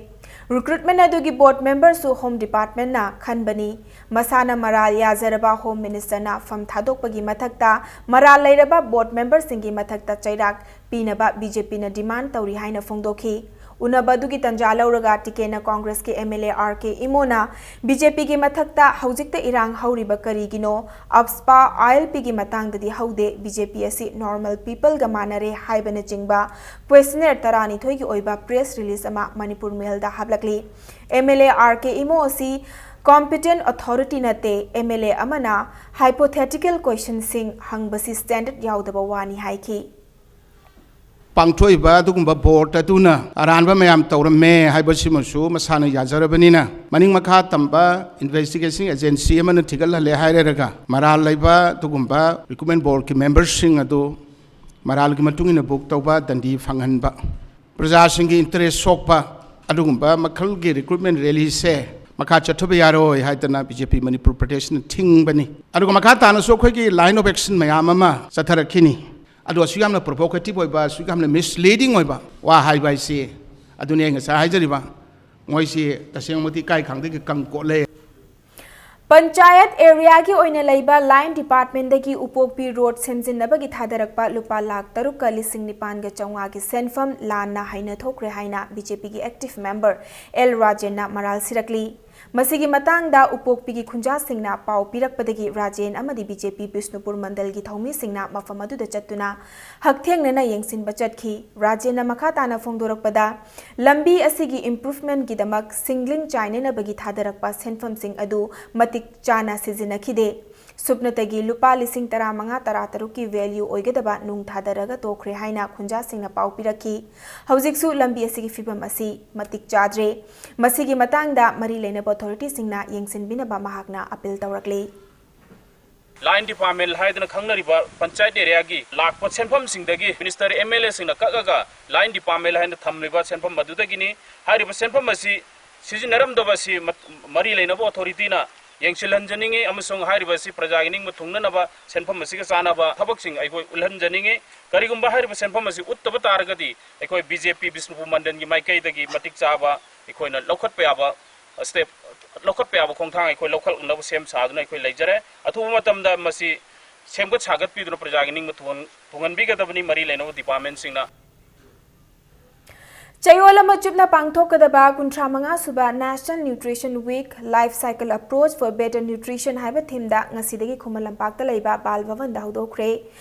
ꯔꯤꯀ꯭ꯔꯨꯠꯃꯦꯟ ꯑꯗꯨꯒꯤ ꯕꯣꯔꯗ ꯃꯦꯝꯕꯔꯁꯨ ꯍꯣꯝ ꯗꯤꯄꯥꯔꯠꯃꯦꯟꯅ ꯈꯟꯕꯅꯤ꯫ ꯃꯁꯥꯅ ꯃꯔꯥꯜ ꯌꯥꯖꯔꯕ ꯍꯣꯝ ꯃꯤꯅꯤꯁꯇꯔꯅ ꯐꯝ ꯊꯥꯗꯣꯛꯄꯒꯤ ꯃꯊꯛꯇ ꯃꯔꯥꯜ ꯂꯩꯔꯕ ꯕꯣꯔꯗ ꯃꯦꯝꯕꯔꯁꯤꯡꯒꯤ ꯃꯊꯛꯇ ꯆꯩꯔꯥꯛ ꯄꯤꯅꯕ ꯕꯤ ꯖꯦ ꯄꯤꯅ ꯗꯤꯃꯥꯟ ꯇꯧꯔꯤ ꯍꯥꯏꯅ ꯐꯣꯡꯗꯣꯛꯈꯤ꯫ ꯎꯅꯕ ꯑꯗꯨꯒꯤ ꯇꯟꯖꯥ ꯂꯧꯔꯒ ꯇꯤꯀꯦꯟꯅ ꯀꯣꯡꯒ꯭ꯔꯦꯁꯀꯤ M L A R K ꯏꯃꯣꯅ ꯕꯤ ꯖꯦ ꯄꯤꯒꯤ ꯃꯊꯛꯇ ꯍꯧꯖꯤꯛꯇ ꯏꯔꯥꯡ ꯍꯧꯔꯤꯕ ꯀꯔꯤꯒꯤꯅꯣ? ꯑꯞꯁꯄꯥ, ꯑꯥꯏ ꯑꯦꯜ ꯄꯤꯒꯤ ꯃꯇꯥꯡꯗꯗꯤ ꯍꯧꯗꯦ, ꯕꯤ ꯖꯦ ꯄꯤ ꯑꯁꯤ ꯅꯣꯔꯃꯦꯜ ꯄꯤꯄꯜꯒ ꯃꯥꯟꯅꯔꯦ ꯍꯥꯏꯕꯅꯆꯤꯡꯕ ꯀ꯭ꯋꯦꯁꯅꯦꯌꯔ ꯇꯔꯥꯅꯤꯊꯣꯏꯒꯤ ꯑꯣꯏꯕ ꯄ꯭ꯔꯦꯁ ꯔꯤꯂꯤꯖ ꯑꯃ ꯃꯅꯤꯄꯨꯔ ꯃꯦꯜꯗ ꯍꯥꯞꯂꯛꯂꯤ꯫ M L A R K Imo ꯑꯁꯤ ꯀꯣꯝꯄꯤꯇꯦꯟ ꯑꯣꯊꯣꯔꯤꯇꯤ ꯅꯠꯇꯦ, ꯑꯦꯝ ꯑꯦꯜ ꯑꯦ ꯑꯃꯅ ꯍꯥꯏꯄꯣꯊꯦꯇꯤꯀꯦꯜ ꯀ꯭ꯋꯦꯁꯟꯁꯤꯡ ꯍꯪꯕꯁꯤ ꯁ꯭ꯇꯦꯟꯗꯔꯗ ꯌꯥꯎꯗꯕ ꯋꯥꯅꯤ ꯍꯥꯏꯈꯤ꯫ ꯄꯥꯡꯊꯣꯛꯏꯕ ꯑꯗꯨꯒꯨꯝꯕ ꯕꯣꯔꯗ ꯑꯗꯨꯅ ꯑꯔꯥꯟꯕ ꯃꯌꯥꯝ ꯇꯧꯔꯝꯃꯦ ꯍꯥꯏꯕꯁꯤꯃꯁꯨ ꯃꯁꯥꯅ ꯌꯥꯖꯔꯕꯅꯤꯅ, ꯃꯅꯤꯡ ꯃꯈꯥ ꯇꯝꯕ ꯏꯟꯚꯦꯁꯇꯤꯒꯦꯁꯟ ꯑꯦꯖꯦꯟꯁꯤ ꯑꯃꯅ ꯊꯤꯒꯠꯍꯜꯂꯦ ꯍꯥꯏꯔꯒ ꯃꯔꯥꯜ ꯂꯩꯕ ꯑꯗꯨꯒꯨꯝꯕ ꯔꯤꯀ꯭ꯔꯨꯠꯃꯦꯟ ꯕꯣꯔꯗꯀꯤ ꯃꯦꯝꯕꯔꯁꯤꯡ ꯑꯗꯨ ꯃꯔꯥꯜꯒꯤ ꯃꯇꯨꯡ ꯏꯟꯅ ꯕꯨꯛ ꯇꯧꯕ, ꯗꯟꯗꯤ ꯐꯪꯍꯟꯕ, ꯄ꯭ꯔꯖꯥꯁꯤꯡꯒꯤ ꯏꯟꯇꯔꯦꯁ ꯁꯣꯛꯄ ꯑꯗꯨꯒꯨꯝꯕ ꯃꯈꯜꯒꯤ ꯔꯤꯀ꯭ꯔꯨꯠꯃꯦꯟ ꯔꯦꯂꯤꯁꯦ ꯃꯈꯥ ꯆꯠꯊꯕ ꯌꯥꯔꯣꯏ ꯍꯥꯏꯗꯅ ꯕꯤ ꯖꯦ ꯄꯤ ꯃꯅꯤꯄꯨꯔ ꯄ꯭ꯔꯗꯦꯁꯅ ꯊꯤꯡꯕꯅꯤ꯫ ꯑꯗꯨꯒ ꯃꯈꯥ ꯇꯥꯅꯁꯨ ꯑꯩꯈꯣꯏꯒꯤ ꯂꯥꯏꯟ ꯑꯣꯐ ꯑꯦꯛꯁꯟ ꯃꯌꯥꯝ ꯑꯃ ꯆꯠꯊꯔꯛꯈꯤꯅꯤ꯫ ꯑꯗꯣ ꯑꯁꯨꯛ ꯌꯥꯝꯅ ꯄ꯭ꯔꯣꯚꯣꯀꯦꯇꯤꯚ ꯑꯣꯏꯕ, ꯑꯁꯨꯛ ꯌꯥꯝꯅ ꯃꯤꯁꯂꯤꯗꯤꯡ ꯑꯣꯏꯕ ꯋꯥ ꯍꯥꯏꯕ ꯍꯥꯏꯁꯤ, ꯑꯗꯨꯅꯤ ꯑꯩ ꯉꯁꯥꯏ ꯍꯥꯏꯖꯔꯤꯕ, ꯃꯣꯏꯁꯤ ꯇꯁꯦꯡꯃꯛꯇꯤ ꯏꯀꯥꯏ ꯈꯪꯗꯒꯤ ꯀꯪ ꯀꯣꯠꯂꯦ꯫ ꯄꯟꯆꯥꯌꯠ ꯑꯦꯔꯤꯌꯥꯒꯤ ꯑꯣꯏꯅ ꯂꯩꯕ ꯂꯥꯏꯟ ꯗꯤꯄꯥꯔꯠꯃꯦꯟꯗꯒꯤ ꯎꯄꯣꯛꯄꯤ ꯔꯣꯗ ꯁꯦꯝꯖꯤꯟꯅꯕꯒꯤ ꯊꯥꯗꯔꯛꯄ ꯂꯨꯄꯥ ꯂꯥꯈ ꯇꯔꯨꯛꯀ ꯂꯤꯁꯤꯡ ꯅꯤꯄꯥꯟꯒ ꯆꯥꯝꯃꯉꯥꯒꯤ ꯁꯦꯟꯐꯝ ꯂꯥꯟꯅ ꯍꯩꯅ ꯊꯣꯛꯈ꯭ꯔꯦ ꯍꯥꯏꯅ ꯕꯤ ꯖꯦ ꯄꯤꯒꯤ ꯑꯦꯛꯇꯤꯚ ꯃꯦꯝꯕꯔ ꯑꯦꯜ ꯔꯥꯖꯦꯟꯅ ꯃꯔꯥꯜ ꯁꯤꯔꯛꯂꯤ꯫ ꯃꯁꯤꯒꯤ ꯃꯇꯥꯡꯗ ꯎꯄꯣꯛꯄꯤꯒꯤ ꯈꯨꯟꯖꯥꯁꯤꯡꯅ ꯄꯥꯎ ꯄꯤꯔꯛꯄꯗꯒꯤ ꯔꯥꯖꯦꯟ ꯑꯃꯗꯤ ꯕꯤ ꯖꯦ ꯄꯤ ꯕꯤꯁꯅꯨꯄꯨꯔ ꯃꯟꯗꯜꯒꯤ ꯊꯧꯃꯤꯁꯤꯡꯅ ꯃꯐꯝ ꯑꯗꯨꯗ ꯆꯠꯇꯨꯅ ꯍꯛꯊꯦꯡꯅꯅ ꯌꯦꯡꯁꯤꯟꯕ ꯆꯠꯈꯤ꯫ ꯔꯥꯖꯦꯟꯅ ꯃꯈꯥ ꯇꯥꯅ ꯐꯣꯡꯗꯣꯔꯛꯄꯗ, ꯂꯝꯕꯤ ꯑꯁꯤꯒꯤ ꯏꯝꯄ꯭ꯔꯨꯚꯃꯦꯟꯠꯀꯤꯗꯃꯛ ꯁꯤꯡꯂꯤꯡ ꯆꯥꯏꯅꯅꯕꯒꯤ ꯊꯥꯗꯔꯛꯄ ꯁꯦꯟꯐꯝꯁꯤꯡ ꯑꯗꯨ ꯃꯇꯤꯛ ꯆꯥꯅ ꯁꯤꯖꯤꯟꯅꯈꯤꯗꯦ꯫ ꯁꯨꯞꯅꯇꯒꯤ ꯂꯨꯄꯥ ꯂꯤꯁꯤꯡ ꯇꯔꯥꯃꯉꯥ ꯇꯔꯥꯇꯔꯨꯛꯀꯤ ꯚꯦꯂ꯭ꯌꯨ ꯑꯣꯏꯒꯗꯕ ꯅꯨꯡ ꯊꯥꯗꯔꯒ ꯇꯣꯛꯈ꯭ꯔꯦ ꯍꯥꯏꯅ ꯈꯨꯟꯖꯥꯁꯤꯡꯅ ꯄꯥꯎ ꯄꯤꯔꯛꯈꯤ꯫ ꯍꯧꯖꯤꯛꯁꯨ ꯂꯝꯕꯤ ꯑꯁꯤꯒꯤ ꯐꯤꯕꯝ ꯑꯁꯤ ꯃꯇꯤꯛ ꯆꯥꯗ꯭ꯔꯦ꯫ ꯃꯁꯤꯒꯤ ꯃꯇꯥꯡꯗ ꯃꯔꯤ ꯂꯩꯅꯕ ꯑꯣꯊꯣꯔꯤꯇꯤꯁꯤꯡꯅ ꯌꯦꯡꯁꯤꯟꯕꯤꯅꯕ ꯃꯍꯥꯛꯅ ꯑꯄꯤꯜ ꯇꯧꯔꯛꯂꯤ꯫ ꯂꯥꯏꯟ ꯗꯤꯄꯥꯔꯠꯃꯦꯟ ꯍꯥꯏꯗꯅ ꯈꯪꯅꯔꯤꯕ ꯄꯟꯆꯥꯌꯠ ꯑꯦꯔꯤꯌꯥꯒꯤ ꯂꯥꯛꯄ ꯁꯦꯟꯐꯝꯁꯤꯡꯗꯒꯤ ꯃꯤꯅꯤꯁꯇꯔ, ꯑꯦꯝ ꯑꯦꯜ ꯑꯦꯁꯤꯡꯅ ꯀꯛꯑꯒ ꯂꯥꯏꯟ ꯗꯤꯄꯥꯔꯠꯃꯦꯟ ꯍꯥꯏꯅ ꯊꯝꯂꯤꯕ ꯁꯦꯟꯐꯝ ꯑꯗꯨꯗꯒꯤꯅꯤ꯫ ꯍꯥꯏꯔꯤꯕ ꯁꯦꯟꯐꯝ ꯑꯁꯤ ꯁꯤꯖꯤꯟꯅꯔꯝꯗꯕ ꯑꯁꯤ ꯃ-, ꯃꯔꯤ ꯂꯩꯅꯕ ꯑꯣꯊꯣꯔꯤꯇꯤꯅ ꯌꯦꯡꯁꯤꯜꯍꯟꯖꯅꯤꯡꯏ ꯑꯃꯁꯨꯡ ꯍꯥꯏꯔꯤꯕ ꯑꯁꯤ ꯄ꯭ꯔꯖꯥꯒꯤ ꯅꯤꯡꯕ ꯊꯨꯡꯅꯅꯕ ꯁꯦꯟꯐꯝ ꯑꯁꯤꯒ ꯆꯥꯟꯅꯕ ꯊꯕꯛꯁꯤꯡ ꯑꯩꯈꯣꯏ ꯎꯠꯍꯟꯖꯅꯤꯡꯏ꯫ ꯀꯔꯤꯒꯨꯝꯕ ꯍꯥꯏꯔꯤꯕ ꯁꯦꯟꯐꯝ ꯑꯁꯤ ꯎꯠꯇꯕ ꯇꯥꯔꯒꯗꯤ ꯑꯩꯈꯣꯏ ꯕꯤ ꯖꯦ ꯄꯤ ꯕꯤꯁꯅꯨꯄꯨꯔ ꯃꯟꯗꯜꯒꯤ ꯃꯥꯏꯀꯩꯗꯒꯤ ꯃꯇꯤꯛ ꯆꯥꯕ ꯑꯩꯈꯣꯏꯅ ꯂꯧꯈꯠꯄ ꯌꯥꯕ ꯁ꯭ꯇꯦꯞ, ꯂꯧꯈꯠꯄ ꯌꯥꯕ ꯈꯣꯡꯊꯥꯡ ꯑꯩꯈꯣꯏ ꯂꯧꯈꯠꯅꯕ ꯁꯦꯝ ꯁꯥꯗꯨꯅ ꯑꯩꯈꯣꯏ ꯂꯩꯖꯔꯦ꯫ ꯑꯊꯨꯕ ꯃꯇꯝꯗ ꯃꯁꯤ ꯁꯦꯝꯒꯠ ꯁꯥꯒꯠꯄꯤꯗꯨꯅ ꯄ꯭ꯔꯖꯥꯒꯤ ꯅꯤꯡꯕ ꯊꯨꯡꯍꯟ-, ꯊꯨꯡꯍꯟꯕꯤꯒꯗꯕꯅꯤ ꯃꯔꯤ ꯂꯩꯅꯕ ꯗꯤꯄꯥꯔꯠꯃꯦꯟꯁꯤꯡꯅ꯫ ꯆꯌꯣꯜ ꯑꯃ ꯆꯨꯞꯅ ꯄꯥꯡꯊꯣꯛꯀꯗꯕ ꯀꯨꯟꯊ꯭ꯔꯥ ꯃꯉꯥ ꯁꯨꯕ National Nutrition Week, Life Cycle Approach for Better Nutrition ꯍꯥꯏꯕ ꯊꯤꯝꯗ ꯉꯁꯤꯗꯒꯤ ꯈꯨꯃꯟ ꯂꯝꯄꯥꯛꯇ ꯂꯩꯕ ꯕꯥꯜ ꯚꯕꯟꯗ ꯍꯧꯗꯣꯛꯈ꯭ꯔꯦ꯫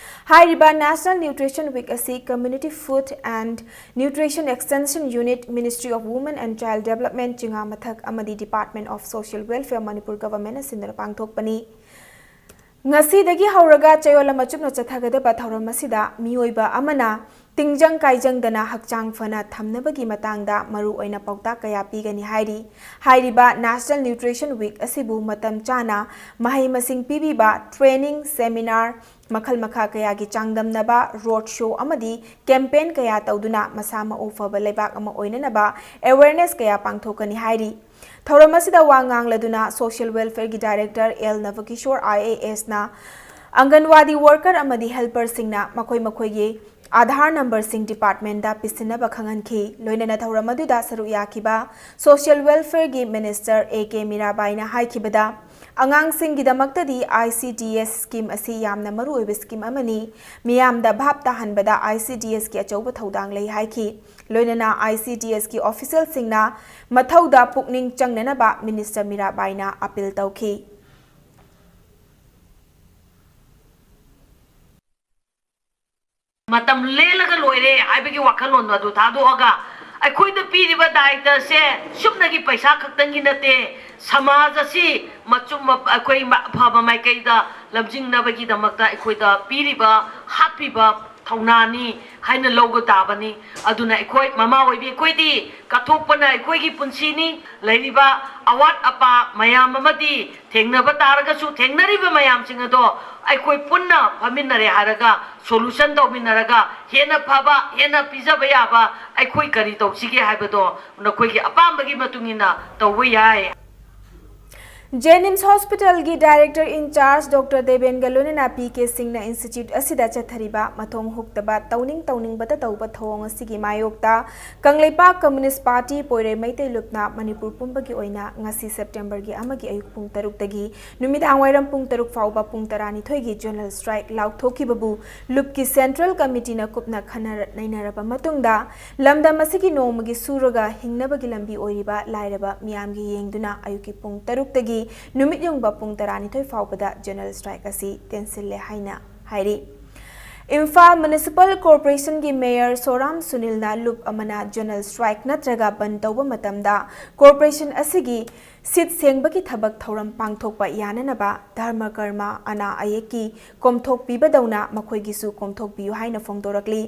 ꯍꯥꯏꯔꯤꯕ National Nutrition Week ꯑꯁꯤ Community Food and Nutrition Extension Unit, Ministry of Women and Child Development, ꯆꯤꯉꯥꯃꯊꯛ ꯑꯃꯗꯤ Department of Social Welfare, Manipur ꯒꯚꯔꯟꯃꯦꯟꯠꯅ ꯁꯤꯟꯗꯨꯅ ꯄꯥꯡꯊꯣꯛꯄꯅꯤ꯫ ꯉꯁꯤꯗꯒꯤ ꯍꯧꯔꯒ ꯆꯌꯣꯜ ꯑꯃ ꯆꯨꯞꯅ ꯆꯠꯊꯒꯗꯕ ꯊꯧꯔꯝ ꯑꯁꯤꯗ ꯃꯤꯑꯣꯏꯕ ꯑꯃꯅ ꯇꯤꯡꯖꯪ ꯀꯥꯏꯖꯪꯗꯅ ꯍꯛꯆꯥꯡ ꯐꯅ ꯊꯝꯅꯕꯒꯤ ꯃꯇꯥꯡꯗ ꯃꯔꯨꯑꯣꯏꯅ ꯄꯥꯎꯇꯥꯛ ꯀꯌꯥ ꯄꯤꯒꯅꯤ ꯍꯥꯏꯔꯤ꯫ ꯍꯥꯏꯔꯤꯕ National Nutrition Week ꯑꯁꯤꯕꯨ ꯃꯇꯝ ꯆꯥꯅ ꯃꯍꯩ ꯃꯁꯤꯡ ꯄꯤꯕꯤꯕ training, seminar, ꯃꯈꯜ ꯃꯈꯥ ꯀꯌꯥꯒꯤ ꯆꯥꯡꯗꯝꯅꯕ, road show ꯑꯃꯗꯤ campaign ꯀꯌꯥ ꯇꯧꯗꯨꯅ ꯃꯁꯥ ꯃꯎ ꯐꯕ ꯂꯩꯕꯥꯛ ꯑꯃ ꯑꯣꯏꯅꯅꯕ awareness ꯀꯌꯥ ꯄꯥꯡꯊꯣꯛꯀꯅꯤ ꯍꯥꯏꯔꯤ꯫ ꯊꯧꯔꯝ ꯑꯁꯤꯗ ꯋꯥ ꯉꯥꯡꯂꯗꯨꯅ Social Welfareꯒꯤ Director ꯑꯦꯜ ꯅꯕꯀꯤꯁꯣꯔ IASꯅ ꯑꯪꯒꯟꯋꯥꯗꯤ worker ꯑꯃꯗꯤ helperꯁꯤꯡꯅ ꯃꯈꯣꯏ ꯃꯈꯣꯏꯒꯤ Aadhaar numberꯁꯤꯡ departmentꯇ ꯄꯤꯁꯤꯟꯅꯕ ꯈꯪꯍꯟꯈꯤ꯫ ꯂꯣꯏꯅꯅ ꯊꯧꯔꯝ ꯑꯗꯨꯗ ꯁꯔꯨꯛ ꯌꯥꯈꯤꯕ Social Welfareꯒꯤ Minister A K ꯃꯤꯔꯥꯕꯥꯏꯅ ꯍꯥꯏꯈꯤꯕꯗ, ꯑꯉꯥꯡꯁꯤꯡꯒꯤꯗꯃꯛꯇꯗꯤ ICDS scheme ꯑꯁꯤ ꯌꯥꯝꯅ ꯃꯔꯨꯑꯣꯏꯕ scheme ꯑꯃꯅꯤ꯫ ꯃꯤꯌꯥꯝꯗ ꯚꯥꯞ ꯇꯥꯍꯟꯕꯗ ICDSꯀꯤ ꯑꯆꯧꯕ ꯊꯧꯗꯥꯡ ꯂꯩ ꯍꯥꯏꯈꯤ꯫ ꯂꯣꯏꯅꯅ ICDSꯀꯤ officialꯁꯤꯡꯅ ꯃꯊꯧꯗ ꯄꯨꯛꯅꯤꯡ ꯆꯪꯅꯅꯕ Minister ꯃꯤꯔꯥꯕꯥꯏꯅ appeal ꯇꯧꯈꯤ꯫ ꯃꯇꯝ ꯂꯦꯜꯂꯒ ꯂꯣꯏꯔꯦ ꯍꯥꯏꯕꯒꯤ ꯋꯥꯈꯜꯂꯣꯟꯗꯣ ꯑꯗꯨ ꯊꯥꯗꯣꯛꯑꯒ, ꯑꯩꯈꯣꯏꯗ ꯄꯤꯔꯤꯕ ꯗꯥꯏꯇꯁꯦ ꯁꯨꯞꯅꯒꯤ ꯄꯩꯁꯥ ꯈꯛꯇꯪꯒꯤ ꯅꯠꯇꯦ, ꯁꯃꯥꯖ ꯑꯁꯤ ꯃꯆꯨꯝ ꯑꯩꯈꯣꯏ ꯑꯐꯕ ꯃꯥꯏꯀꯩꯗ ꯂꯝꯖꯤꯡꯅꯕꯒꯤꯗꯃꯛꯇ ꯑꯩꯈꯣꯏꯗ ꯄꯤꯔꯤꯕ, ꯍꯥꯞꯄꯤꯕ ꯊꯧꯅꯥꯅꯤ ꯍꯥꯏꯅ ꯂꯧꯕ ꯇꯥꯕꯅꯤ꯫ ꯑꯗꯨꯅ ꯑꯩꯈꯣꯏ ꯃꯃꯥ ꯑꯣꯏꯕꯤ ꯑꯩꯈꯣꯏꯗꯤ ꯀꯠꯊꯣꯛꯄꯅ ꯑꯩꯈꯣꯏꯒꯤ ꯄꯨꯟꯁꯤꯅꯤ꯫ ꯂꯩꯔꯤꯕ ꯑꯋꯥꯠ ꯑꯄꯥ ꯃꯌꯥꯝ ꯑꯃꯗꯤ ꯊꯦꯡꯅꯕ ꯇꯥꯔꯒꯁꯨ, ꯊꯦꯡꯅꯔꯤꯕ ꯃꯌꯥꯝꯁꯤꯡ ꯑꯗꯣ ꯑꯩꯈꯣꯏ ꯄꯨꯟꯅ ꯐꯝꯃꯤꯟꯅꯔꯦ ꯍꯥꯏꯔꯒ solution ꯇꯧꯃꯤꯟꯅꯔꯒ ꯍꯦꯟꯅ ꯐꯕ, ꯍꯦꯟꯅ ꯄꯤꯖꯕ ꯌꯥꯕ ꯑꯩꯈꯣꯏ ꯀꯔꯤ ꯇꯧꯁꯤꯒꯦ ꯍꯥꯏꯕꯗꯣ ꯅꯈꯣꯏꯒꯤ ꯑꯄꯥꯝꯕꯒꯤ ꯃꯇꯨꯡ ꯏꯟꯅ ꯇꯧꯕ ꯌꯥꯏ꯫ JNIMS Hospitalꯒꯤ Director in charge Doctor ꯗꯦꯕꯦꯟꯒ ꯂꯣꯏꯅꯅ PK ꯁꯤꯡꯅ institute ꯑꯁꯤꯗ ꯆꯠꯊꯔꯤꯕ ꯃꯊꯣꯡ ꯍꯨꯛꯇꯕ, ꯇꯧꯅꯤꯡ ꯇꯧꯅꯤꯡꯕꯇ ꯇꯧꯕ ꯊꯧꯑꯣꯡ ꯑꯁꯤꯒꯤ ꯃꯥꯌꯣꯛꯇ ꯀꯪꯂꯩꯄꯥꯛ Communist Party ꯄꯣꯏꯔꯩ ꯃꯩꯇꯩ ꯂꯨꯞꯅ ꯃꯅꯤꯄꯨꯔ ꯄꯨꯝꯕꯒꯤ ꯑꯣꯏꯅ ꯉꯁꯤ Septemberꯒꯤ ꯑꯃꯒꯤ ꯑꯌꯨꯛ ꯄꯨꯡ ꯇꯔꯨꯛꯇꯒꯤ ꯅꯨꯃꯤꯗꯥꯡ ꯋꯥꯏꯔꯝ ꯄꯨꯡ ꯇꯔꯨꯛ ꯐꯥꯎꯕ ꯄꯨꯡ ꯇꯔꯥꯅꯤꯊꯣꯏꯒꯤ general strike ꯂꯥꯎꯊꯣꯛꯈꯤꯕꯕꯨ ꯂꯨꯞꯀꯤ Central Committeeꯅ ꯀꯨꯞꯅ ꯈꯟꯅ ꯅꯩꯅꯔꯕ ꯃꯇꯨꯡꯗ, ꯂꯝꯗꯝ ꯑꯁꯤꯒꯤ ꯅꯣꯡꯃꯒꯤ ꯁꯨꯔꯒ ꯍꯤꯡꯅꯕꯒꯤ ꯂꯝꯕꯤ ꯑꯣꯏꯔꯤꯕ ꯂꯥꯏꯔꯕ ꯃꯤꯌꯥꯝꯒꯤ ꯌꯦꯡꯗꯨꯅ ꯑꯌꯨꯛꯀꯤ ꯄꯨꯡ ꯇꯔꯨꯛꯇꯒꯤ ꯅꯨꯃꯤꯠ ꯌꯨꯡꯕ ꯄꯨꯡ ꯇꯔꯥꯅꯤꯊꯣꯏ ꯐꯥꯎꯕꯗ general strike ꯑꯁꯤ ꯇꯦꯟꯁꯤꯜꯂꯦ ꯍꯥꯏꯅ ꯍꯥꯏꯔꯤ꯫ ꯏꯝꯐꯥꯜ Municipal Corporationꯒꯤ Mayor ꯁꯣꯔꯥꯝ ꯁꯨꯅꯤꯜꯅ ꯂꯨꯞ ꯑꯃꯅ general strike ꯅꯠꯇ꯭ꯔꯒ ꯕꯟ ꯇꯧꯕ ꯃꯇꯝꯗ corporation ꯑꯁꯤꯒꯤ ꯁꯤꯠ ꯁꯦꯡꯕꯒꯤ ꯊꯕꯛ ꯊꯧꯔꯝ ꯄꯥꯡꯊꯣꯛꯄ ꯌꯥꯅꯅꯕ ꯙꯔꯃ ꯀꯔꯃ, ꯑꯅꯥ ꯑꯌꯦꯛꯀꯤ ꯀꯣꯝꯊꯣꯛꯄꯤꯕꯗꯧꯅ ꯃꯈꯣꯏꯒꯤꯁꯨ ꯀꯣꯝꯊꯣꯛꯄꯤꯌꯨ ꯍꯥꯏꯅ ꯐꯣꯡꯗꯣꯔꯛꯂꯤ꯫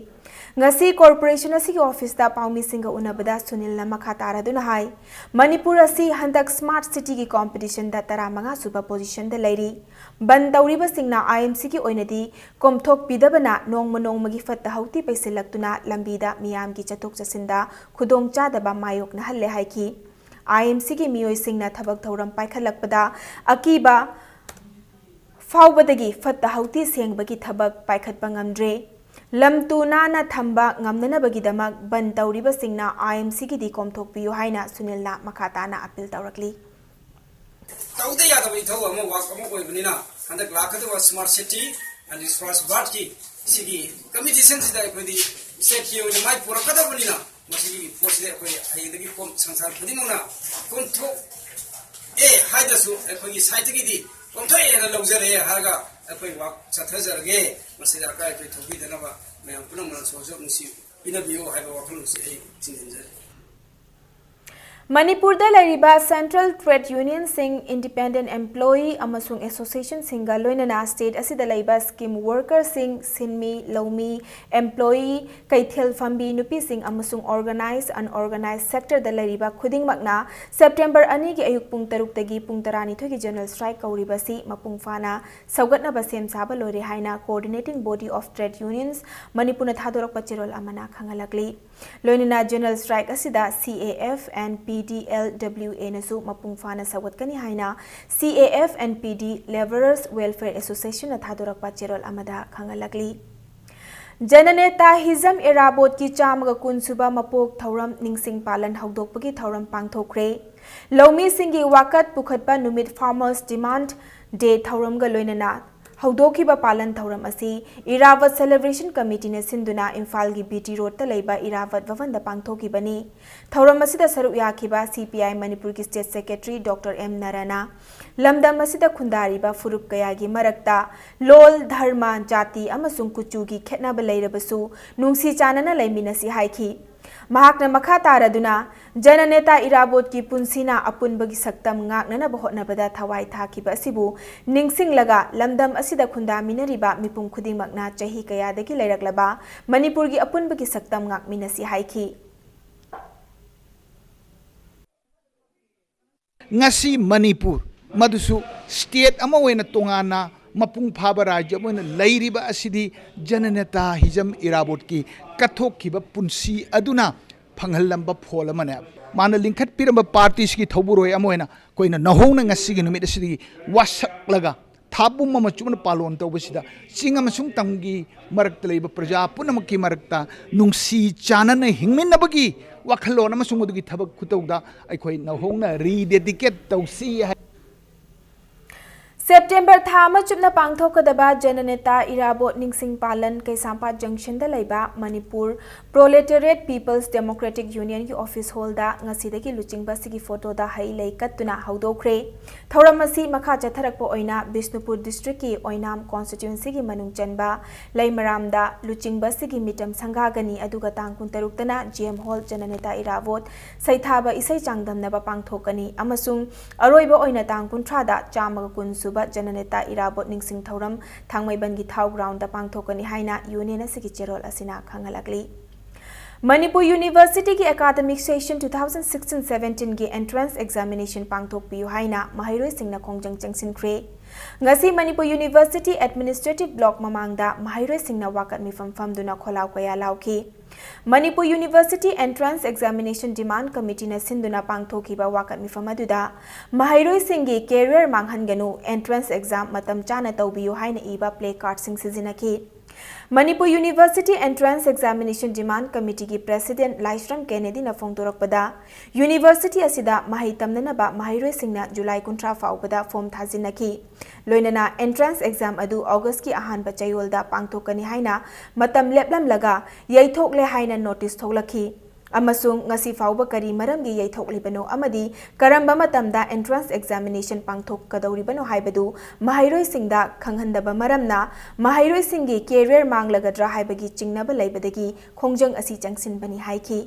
ꯉꯁꯤ ꯀꯣꯔꯄꯣꯔꯦꯁꯟ ꯑꯁꯤꯒꯤ ꯑꯣꯐꯤꯁꯇ ꯄꯥꯎꯃꯤꯁꯤꯡꯒ ꯎꯅꯕꯗ ꯁꯨꯅꯤꯜꯅ ꯃꯈꯥ ꯇꯥꯔꯗꯨꯅ ꯍꯥꯏ, ꯃꯅꯤꯄꯨꯔ ꯑꯁꯤ ꯍꯟꯗꯛ ꯁ꯭ꯃꯥꯔꯠ ꯁꯤꯇꯤꯒꯤ ꯀꯣꯝꯄꯤꯇꯤꯁꯟꯗ ꯇꯔꯥꯃꯉꯥ ꯁꯨꯕ ꯄꯣꯖꯤꯁꯟꯗ ꯂꯩꯔꯤ꯫ ꯕꯟ ꯇꯧꯔꯤꯕꯁꯤꯡꯅ ꯑꯥꯏ ꯑꯦꯝ ꯁꯤꯒꯤ ꯑꯣꯏꯅꯗꯤ ꯀꯣꯝꯊꯣꯛꯄꯤꯗꯕꯅ ꯅꯣꯡꯃ ꯅꯣꯡꯃꯒꯤ ꯐꯠꯇ ꯍꯥꯎꯗꯤ ꯄꯩꯁꯤꯜꯂꯛꯇꯨꯅ ꯂꯝꯕꯤꯗ ꯃꯤꯌꯥꯝꯒꯤ ꯆꯠꯊꯣꯛ ꯆꯠꯁꯤꯟꯗ ꯈꯨꯗꯣꯡꯆꯥꯗꯕ ꯃꯥꯌꯣꯛꯅꯍꯜꯂꯦ ꯍꯥꯏꯈꯤ꯫ ꯑꯥꯏ ꯑꯦꯝ ꯁꯤꯒꯤ ꯃꯤꯑꯣꯏꯁꯤꯡꯅ ꯊꯕꯛ ꯊꯧꯔꯝ ꯄꯥꯏꯈꯠꯂꯛꯄꯗ ꯑꯀꯤꯕ ꯐꯥꯎꯕꯗꯒꯤ ꯐꯠꯇ ꯍꯥꯎꯗꯤ ꯁꯦꯡꯕꯒꯤ ꯊꯕꯛ ꯄꯥꯏꯈꯠꯄ ꯉꯝꯗ꯭ꯔꯦ꯫ ꯂꯝ ꯇꯨ ꯅꯥꯟꯅ ꯊꯝꯕ ꯉꯝꯅꯅꯕꯒꯤꯗꯃꯛ ꯕꯟ ꯇꯧꯔꯤꯕꯁꯤꯡꯅ ꯑꯥꯏ ꯑꯦꯝ ꯁꯤꯒꯤꯗꯤ ꯀꯣꯝꯊꯣꯛꯄꯤꯌꯨ ꯍꯥꯏꯅ ꯁꯨꯅꯤꯜꯅ ꯃꯈꯥ ꯇꯥꯅ ꯑꯄꯤꯜ ꯇꯧꯔꯛꯂꯤ꯫ ꯇꯧꯗ ꯌꯥꯗꯕ ꯏꯊꯧ ꯑꯃ, ꯋꯥꯛ ꯑꯃ ꯑꯣꯏꯕꯅꯤꯅ, ꯍꯟꯗꯛ ꯂꯥꯛꯀꯗꯕ ꯁ꯭ꯃꯥꯔꯠ ꯁꯤꯇꯤ ꯑꯃꯗꯤ ꯁ꯭ꯋꯥꯁ ꯚꯥꯔꯠꯀꯤ ꯁꯤꯒꯤ ꯀꯝꯄꯤꯇꯤꯁꯟꯁꯤꯗ ꯑꯩꯈꯣꯏꯗꯤ ꯁ꯭ꯇꯦꯠꯀꯤ ꯑꯣꯏꯅ ꯃꯥꯏ ꯄꯨꯔꯛꯀꯗꯕꯅꯤꯅ, ꯃꯁꯤꯒꯤ ꯄꯣꯠꯁꯤꯗ ꯑꯩꯈꯣꯏ ꯍꯌꯦꯡꯗꯒꯤ ꯀꯣꯝ ꯁꯪꯁꯥꯔ ꯈꯨꯗꯤꯡꯃꯛꯅ ꯀꯣꯝꯊꯣꯛꯑꯦ ꯍꯥꯏꯗ꯭ꯔꯁꯨ ꯑꯩꯈꯣꯏꯒꯤ ꯁꯥꯏꯠꯇꯒꯤꯗꯤ ꯀꯣꯝꯊꯣꯛꯑꯦꯅ ꯂꯧꯖꯔꯦ ꯍꯥꯏꯔꯒ ꯑꯩꯈꯣꯏ ꯋꯥꯛ ꯆꯠꯊꯖꯔꯒꯦ꯫ ꯃꯁꯤꯗ ꯑꯀꯥꯏ ꯑꯇꯣꯏ ꯊꯣꯛꯄꯤꯗꯅꯕ ꯃꯌꯥꯝ ꯄꯨꯝꯅꯃꯛꯅꯁꯨ ꯍꯧꯖꯤꯛ ꯅꯨꯡꯁꯤ ꯄꯤꯅꯕꯤꯌꯨ ꯍꯥꯏꯕ ꯋꯥꯈꯜꯂꯣꯟꯁꯤ ꯑꯩ ꯊꯤꯡꯖꯤꯟꯖꯔꯤ꯫ ꯃꯅꯤꯄꯨꯔꯗ ꯂꯩꯔꯤꯕ ꯁꯦꯟꯇ꯭ꯔꯦꯜ ꯇ꯭ꯔꯦꯗ ꯌꯨꯅꯤꯌꯟꯁꯤꯡ, ꯏꯟꯗꯤꯄꯦꯟꯗꯦꯟꯠ ꯑꯦꯝꯄ꯭ꯂꯣꯌꯤ ꯑꯃꯁꯨꯡ ꯑꯦꯁꯣꯁꯤꯌꯦꯁꯟꯁꯤꯡꯒ ꯂꯣꯏꯅꯅ ꯁ꯭ꯇꯦꯠ ꯑꯁꯤꯗ ꯂꯩꯕ ꯁ꯭ꯀꯤꯝ ꯋꯥꯔꯀꯔꯁꯤꯡ, ꯁꯤꯟꯃꯤ, ꯂꯧꯃꯤ, ꯑꯦꯝꯄ꯭ꯂꯣꯌꯤ, ꯀꯩꯊꯦꯜ ꯐꯝꯕꯤ, ꯅꯨꯄꯤꯁꯤꯡ ꯑꯃꯁꯨꯡ ꯑꯣꯔꯒꯅꯥꯏꯖ, ꯑꯟꯑꯣꯔꯒꯅꯥꯏꯖ ꯁꯦꯛꯇꯔꯗ ꯂꯩꯔꯤꯕ ꯈꯨꯗꯤꯡꯃꯛꯅ ꯁꯦꯞꯇꯦꯝꯕꯔ ꯑꯅꯤꯒꯤ ꯑꯌꯨꯛ ꯄꯨꯡ ꯇꯔꯨꯛꯇꯒꯤ ꯄꯨꯡ ꯇꯔꯥꯅꯤꯊꯣꯏꯒꯤ ꯖꯦꯅꯔꯦꯜ ꯁ꯭ꯇ꯭ꯔꯥꯏꯛ ꯀꯧꯔꯤꯕꯁꯤ ꯃꯄꯨꯡ ꯐꯥꯅ ꯁꯧꯒꯠꯅꯕ ꯁꯦꯝ ꯁꯥꯕ ꯂꯣꯏꯔꯦ ꯍꯥꯏꯅ Coordinating Body of Trade Unions ꯃꯅꯤꯄꯨꯔꯅ ꯊꯥꯗꯣꯔꯛꯄ ꯆꯦꯔꯣꯜ ꯑꯃꯅ ꯈꯪꯍꯜꯂꯛꯂꯤ꯫ ꯂꯣꯏꯅꯅ ꯖꯦꯅꯔꯦꯜ ꯁ꯭ꯇ꯭ꯔꯥꯏꯛ ꯑꯁꯤꯗ C A F and P D L W A ꯅꯁꯨ ꯃꯄꯨꯡ ꯐꯥꯅ ꯁꯧꯒꯠꯀꯅꯤ ꯍꯥꯏꯅ C A F and P D Labourers Welfare Association ꯅ ꯊꯥꯗꯣꯔꯛꯄ ꯆꯦꯔꯣꯜ ꯑꯃꯗ ꯈꯪꯍꯜꯂꯛꯂꯤ꯫ ꯖꯅꯅꯦꯇꯥ ꯍꯤꯖꯝ ꯏꯔꯥꯕꯣꯠꯀꯤ ꯆꯥꯝꯃꯒ ꯀꯨꯟ ꯁꯨꯕ ꯃꯄꯣꯛ ꯊꯧꯔꯝ ꯅꯤꯡꯁꯤꯡ ꯄꯥꯂꯟ ꯍꯧꯗꯣꯛꯄꯒꯤ ꯊꯧꯔꯝ ꯄꯥꯡꯊꯣꯛꯈ꯭ꯔꯦ꯫ ꯂꯧꯃꯤꯁꯤꯡꯒꯤ ꯋꯥꯀꯠ ꯄꯨꯈꯠꯄ ꯅꯨꯃꯤꯠ, Farmers Demand Day ꯊꯧꯔꯝꯒ ꯂꯣꯏꯅꯅ ꯍꯧꯗꯣꯛꯈꯤꯕ ꯄꯥꯂꯟ ꯊꯧꯔꯝ ꯑꯁꯤ ꯏꯔꯥꯕꯠ Celebration Committee ꯅ ꯁꯤꯟꯗꯨꯅ ꯏꯝꯐꯥꯜꯒꯤ B T Road ꯇ ꯂꯩꯕ ꯏꯔꯥꯕꯠ ꯚꯕꯟꯗ ꯄꯥꯡꯊꯣꯛꯈꯤꯕꯅꯤ꯫ ꯊꯧꯔꯝ ꯑꯁꯤꯗ ꯁꯔꯨꯛ ꯌꯥꯈꯤꯕ C P I ꯃꯅꯤꯄꯨꯔꯒꯤ State Secretary Doctor M ꯅꯔꯥꯅ, ꯂꯝꯗꯝ ꯑꯁꯤꯗ ꯈꯨꯟꯗꯥꯔꯤꯕ ꯐꯨꯔꯨꯞ ꯀꯌꯥꯒꯤ ꯃꯔꯛꯇ ꯂꯣꯜ, ꯙꯔꯃ, ꯖꯥꯇꯤ ꯑꯃꯁꯨꯡ ꯀꯨꯆꯨꯒꯤ ꯈꯦꯠꯅꯕ ꯂꯩꯔꯕꯁꯨ ꯅꯨꯡꯁꯤ ꯆꯥꯟꯅꯅ ꯂꯩꯃꯤꯟꯅꯁꯤ ꯍꯥꯏꯈꯤ꯫ ꯃꯍꯥꯛꯅ ꯃꯈꯥ ꯇꯥꯔꯗꯨꯅ, ꯖꯅꯅꯦꯇꯥ ꯏꯔꯥꯕꯣꯠꯀꯤ ꯄꯨꯟꯁꯤꯅ ꯑꯄꯨꯟꯕꯒꯤ ꯁꯛꯇꯝ ꯉꯥꯛꯅꯅꯕ ꯍꯣꯠꯅꯕꯗ ꯊꯋꯥꯏ ꯊꯥꯈꯤꯕ ꯑꯁꯤꯕꯨ ꯅꯤꯡꯁꯤꯡꯂꯒ ꯂꯝꯗꯝ ꯑꯁꯤꯗ ꯈꯨꯟꯗꯥꯃꯤꯟꯅꯔꯤꯕ ꯃꯤꯄꯨꯝ ꯈꯨꯗꯤꯡꯃꯛꯅ ꯆꯍꯤ ꯀꯌꯥꯗꯒꯤ ꯂꯩꯔꯛꯂꯕ ꯃꯅꯤꯄꯨꯔꯒꯤ ꯑꯄꯨꯟꯕꯒꯤ ꯁꯛꯇꯝ ꯉꯥꯛꯃꯤꯟꯅꯁꯤ ꯍꯥꯏꯈꯤ꯫ ꯉꯁꯤ ꯃꯅꯤꯄꯨꯔ, ꯃꯗꯨꯁꯨ state ꯑꯃ ꯑꯣꯏꯅ ꯇꯣꯉꯥꯟꯅ ꯃꯄꯨꯡ ꯐꯥꯕ ꯔꯥꯖ꯭ꯌ ꯑꯃ ꯑꯣꯏꯅ ꯂꯩꯔꯤꯕ ꯑꯁꯤꯗꯤ ꯖꯅꯅꯦꯇꯥ ꯍꯤꯖꯝ ꯏꯔꯥꯕꯣꯠꯀꯤ ꯀꯠꯊꯣꯛꯈꯤꯕ ꯄꯨꯟꯁꯤ ꯑꯗꯨꯅ ꯐꯪꯍꯜꯂꯝꯕ ꯐꯣꯜ ꯑꯃꯅꯦ꯫ ꯃꯥꯅ ꯂꯤꯡꯈꯠꯄꯤꯔꯝꯕ partyꯁꯤꯒꯤ ꯊꯧꯕꯨꯔꯣꯏ ꯑꯃ ꯑꯣꯏꯅ ꯑꯩꯈꯣꯏꯅ ꯅꯧꯍꯧꯅ ꯉꯁꯤꯒꯤ ꯅꯨꯃꯤꯠ ꯑꯁꯤꯗꯒꯤ ꯋꯥꯁꯛꯂꯒ ꯊꯥ ꯄꯨꯝ ꯑꯃ ꯆꯨꯞꯅ ꯄꯥꯂꯣꯟ ꯇꯧꯕꯁꯤꯗ ꯆꯤꯡ ꯑꯃꯁꯨꯡ ꯇꯝꯒꯤ ꯃꯔꯛꯇ ꯂꯩꯕ ꯄ꯭ꯔꯖꯥ ꯄꯨꯝꯅꯃꯛꯀꯤ ꯃꯔꯛꯇ ꯅꯨꯡꯁꯤ ꯆꯥꯟꯅꯅ ꯍꯤꯡꯃꯤꯟꯅꯕꯒꯤ ꯋꯥꯈꯜꯂꯣꯟ ꯑꯃꯁꯨꯡ ꯃꯗꯨꯒꯤ ꯊꯕꯛ ꯈꯨꯇꯧꯗ ꯑꯩꯈꯣꯏ ꯅꯧꯍꯧꯅ rededicate ꯇꯧꯁꯤ ꯍꯥꯏ꯫ ꯁꯦꯞꯇꯦꯝꯕꯔ ꯊꯥ ꯑꯃ ꯆꯨꯞꯅ ꯄꯥꯡꯊꯣꯛꯀꯗꯕ ꯖꯅꯅꯦꯇꯥ ꯏꯔꯥꯕꯣꯠ ꯅꯤꯡꯁꯤꯡ ꯄꯥꯂꯟ ꯀꯩꯁꯥꯝꯄꯥꯠ ꯖꯪꯁꯟꯗ ꯂꯩꯕ Manipur Proletariat People's Democratic Unionꯒꯤ office hallꯗ ꯉꯁꯤꯗꯒꯤ ꯂꯨꯆꯤꯡꯕꯁꯤꯒꯤ photoꯗ ꯍꯩ ꯂꯩ ꯀꯠꯇꯨꯅ ꯍꯧꯗꯣꯛꯈ꯭ꯔꯦ꯫ ꯊꯧꯔꯝ ꯑꯁꯤ ꯃꯈꯥ ꯆꯠꯊꯔꯛꯄ ꯑꯣꯏꯅ ꯕꯤꯁꯅꯨꯄꯨꯔ districtꯀꯤ ꯑꯣꯏꯅꯥꯝ constituencyꯒꯤ ꯃꯅꯨꯡ ꯆꯟꯕ ꯂꯩꯃꯔꯥꯝꯗ ꯂꯨꯆꯤꯡꯕꯁꯤꯒꯤ ꯃꯤꯇꯝ ꯁꯪꯒꯥꯒꯅꯤ, ꯑꯗꯨꯒ ꯇꯥꯡ ꯀꯨꯟꯇꯔꯨꯛꯇꯅ G M Hall ꯖꯅꯅꯦꯇꯥ ꯏꯔꯥꯕꯣꯠ ꯁꯩꯊꯥꯕ ꯏꯁꯩ ꯆꯥꯡꯗꯝꯅꯕ ꯄꯥꯡꯊꯣꯛꯀꯅꯤ ꯑꯃꯁꯨꯡ ꯑꯔꯣꯏꯕ ꯑꯣꯏꯅ ꯇꯥꯡ ꯀꯨꯟꯊ꯭ꯔꯥꯗ ꯆꯥꯝꯃꯒ ꯀꯨꯟ ꯁꯨꯕ ꯖꯅꯅꯦꯇꯥ ꯏꯔꯥꯕꯣꯠ ꯅꯤꯡꯁꯤꯡ ꯊꯧꯔꯝ ꯊꯥꯡꯃꯩꯕꯟꯒꯤ ꯊꯥꯎ groundꯗ ꯄꯥꯡꯊꯣꯛꯀꯅꯤ ꯍꯥꯏꯅ union ꯑꯁꯤꯒꯤ ꯆꯦꯔꯣꯜ ꯑꯁꯤꯅ ꯈꯪꯍꯜꯂꯛꯂꯤ꯫ Manipur Universityꯒꯤ academic session two thousand sixteen seventeenꯒꯤ entrance examination ꯄꯥꯡꯊꯣꯛꯄꯤꯌꯨ ꯍꯥꯏꯅ ꯃꯍꯩꯔꯣꯏꯁꯤꯡꯅ ꯈꯣꯡꯖꯪ ꯆꯪꯁꯤꯟꯈ꯭ꯔꯦ꯫ ꯉꯁꯤ ꯃꯅꯤꯄꯨꯔ University Administrative Block ꯃꯃꯥꯡꯗ ꯃꯍꯩꯔꯣꯏꯁꯤꯡꯅ ꯋꯥꯀꯠ ꯃꯤꯐꯝ ꯐꯝꯗꯨꯅ ꯈꯣꯜꯂꯥꯎ ꯀꯌꯥ ꯂꯥꯎꯈꯤ꯫ Manipur University Entrance Examination Demand Committeeꯅ ꯁꯤꯟꯗꯨꯅ ꯄꯥꯡꯊꯣꯛꯈꯤꯕ ꯋꯥꯀꯠ ꯃꯤꯐꯝ ꯑꯗꯨꯗ ꯃꯍꯩꯔꯣꯏꯁꯤꯡꯒꯤ career ꯃꯥꯡꯍꯟꯒꯅꯨ, entrance exam ꯃꯇꯝ ꯆꯥꯅ ꯇꯧꯕꯤꯌꯨ ꯍꯥꯏꯅ ꯏꯕ placardꯁꯤꯡ ꯁꯤꯖꯤꯟꯅꯈꯤ꯫ Manipur University Entrance Examination Demand Committeeꯒꯤ President ꯂꯥꯏꯁ꯭ꯔꯝ ꯀꯦꯅꯦꯗꯤꯅ ꯐꯣꯡꯗꯣꯔꯛꯄꯗ, university ꯑꯁꯤꯗ ꯃꯍꯩ ꯇꯝꯅꯅꯕ ꯃꯍꯩꯔꯣꯏꯁꯤꯡꯅ ꯖꯨꯂꯥꯏ ꯀꯨꯟꯊ꯭ꯔꯥ ꯐꯥꯎꯕꯗ form ꯊꯥꯖꯤꯟꯅꯈꯤ꯫ ꯂꯣꯏꯅꯅ entrance exam ꯑꯗꯨ Augustꯀꯤ ꯑꯍꯥꯟꯕ ꯆꯌꯣꯜꯗ ꯄꯥꯡꯊꯣꯛꯀꯅꯤ ꯍꯥꯏꯅ ꯃꯇꯝ ꯂꯦꯞꯂꯝꯂꯒ ꯌꯩꯊꯣꯛꯂꯦ ꯍꯥꯏꯅ notice ꯊꯣꯛꯂꯛꯈꯤ꯫ ꯑꯃꯁꯨꯡ ꯉꯁꯤ ꯐꯥꯎꯕ ꯀꯔꯤ ꯃꯔꯝꯒꯤ ꯌꯩꯊꯣꯛꯂꯤꯕꯅꯣ ꯑꯃꯗꯤ ꯀꯔꯝꯕ ꯃꯇꯝꯗ entrance examination ꯄꯥꯡꯊꯣꯛꯀꯗꯧꯔꯤꯕꯅꯣ ꯍꯥꯏꯕꯗꯨ ꯃꯍꯩꯔꯣꯏꯁꯤꯡꯗ ꯈꯪꯍꯟꯗꯕ ꯃꯔꯝꯅ ꯃꯍꯩꯔꯣꯏꯁꯤꯡꯒꯤ career ꯃꯥꯡꯂꯒꯗ꯭ꯔꯥ ꯍꯥꯏꯕꯒꯤ ꯆꯤꯡꯅꯕ ꯂꯩꯕꯗꯒꯤ ꯈꯣꯡꯖꯪ ꯑꯁꯤ ꯆꯪꯁꯤꯟꯕꯅꯤ ꯍꯥꯏꯈꯤ꯫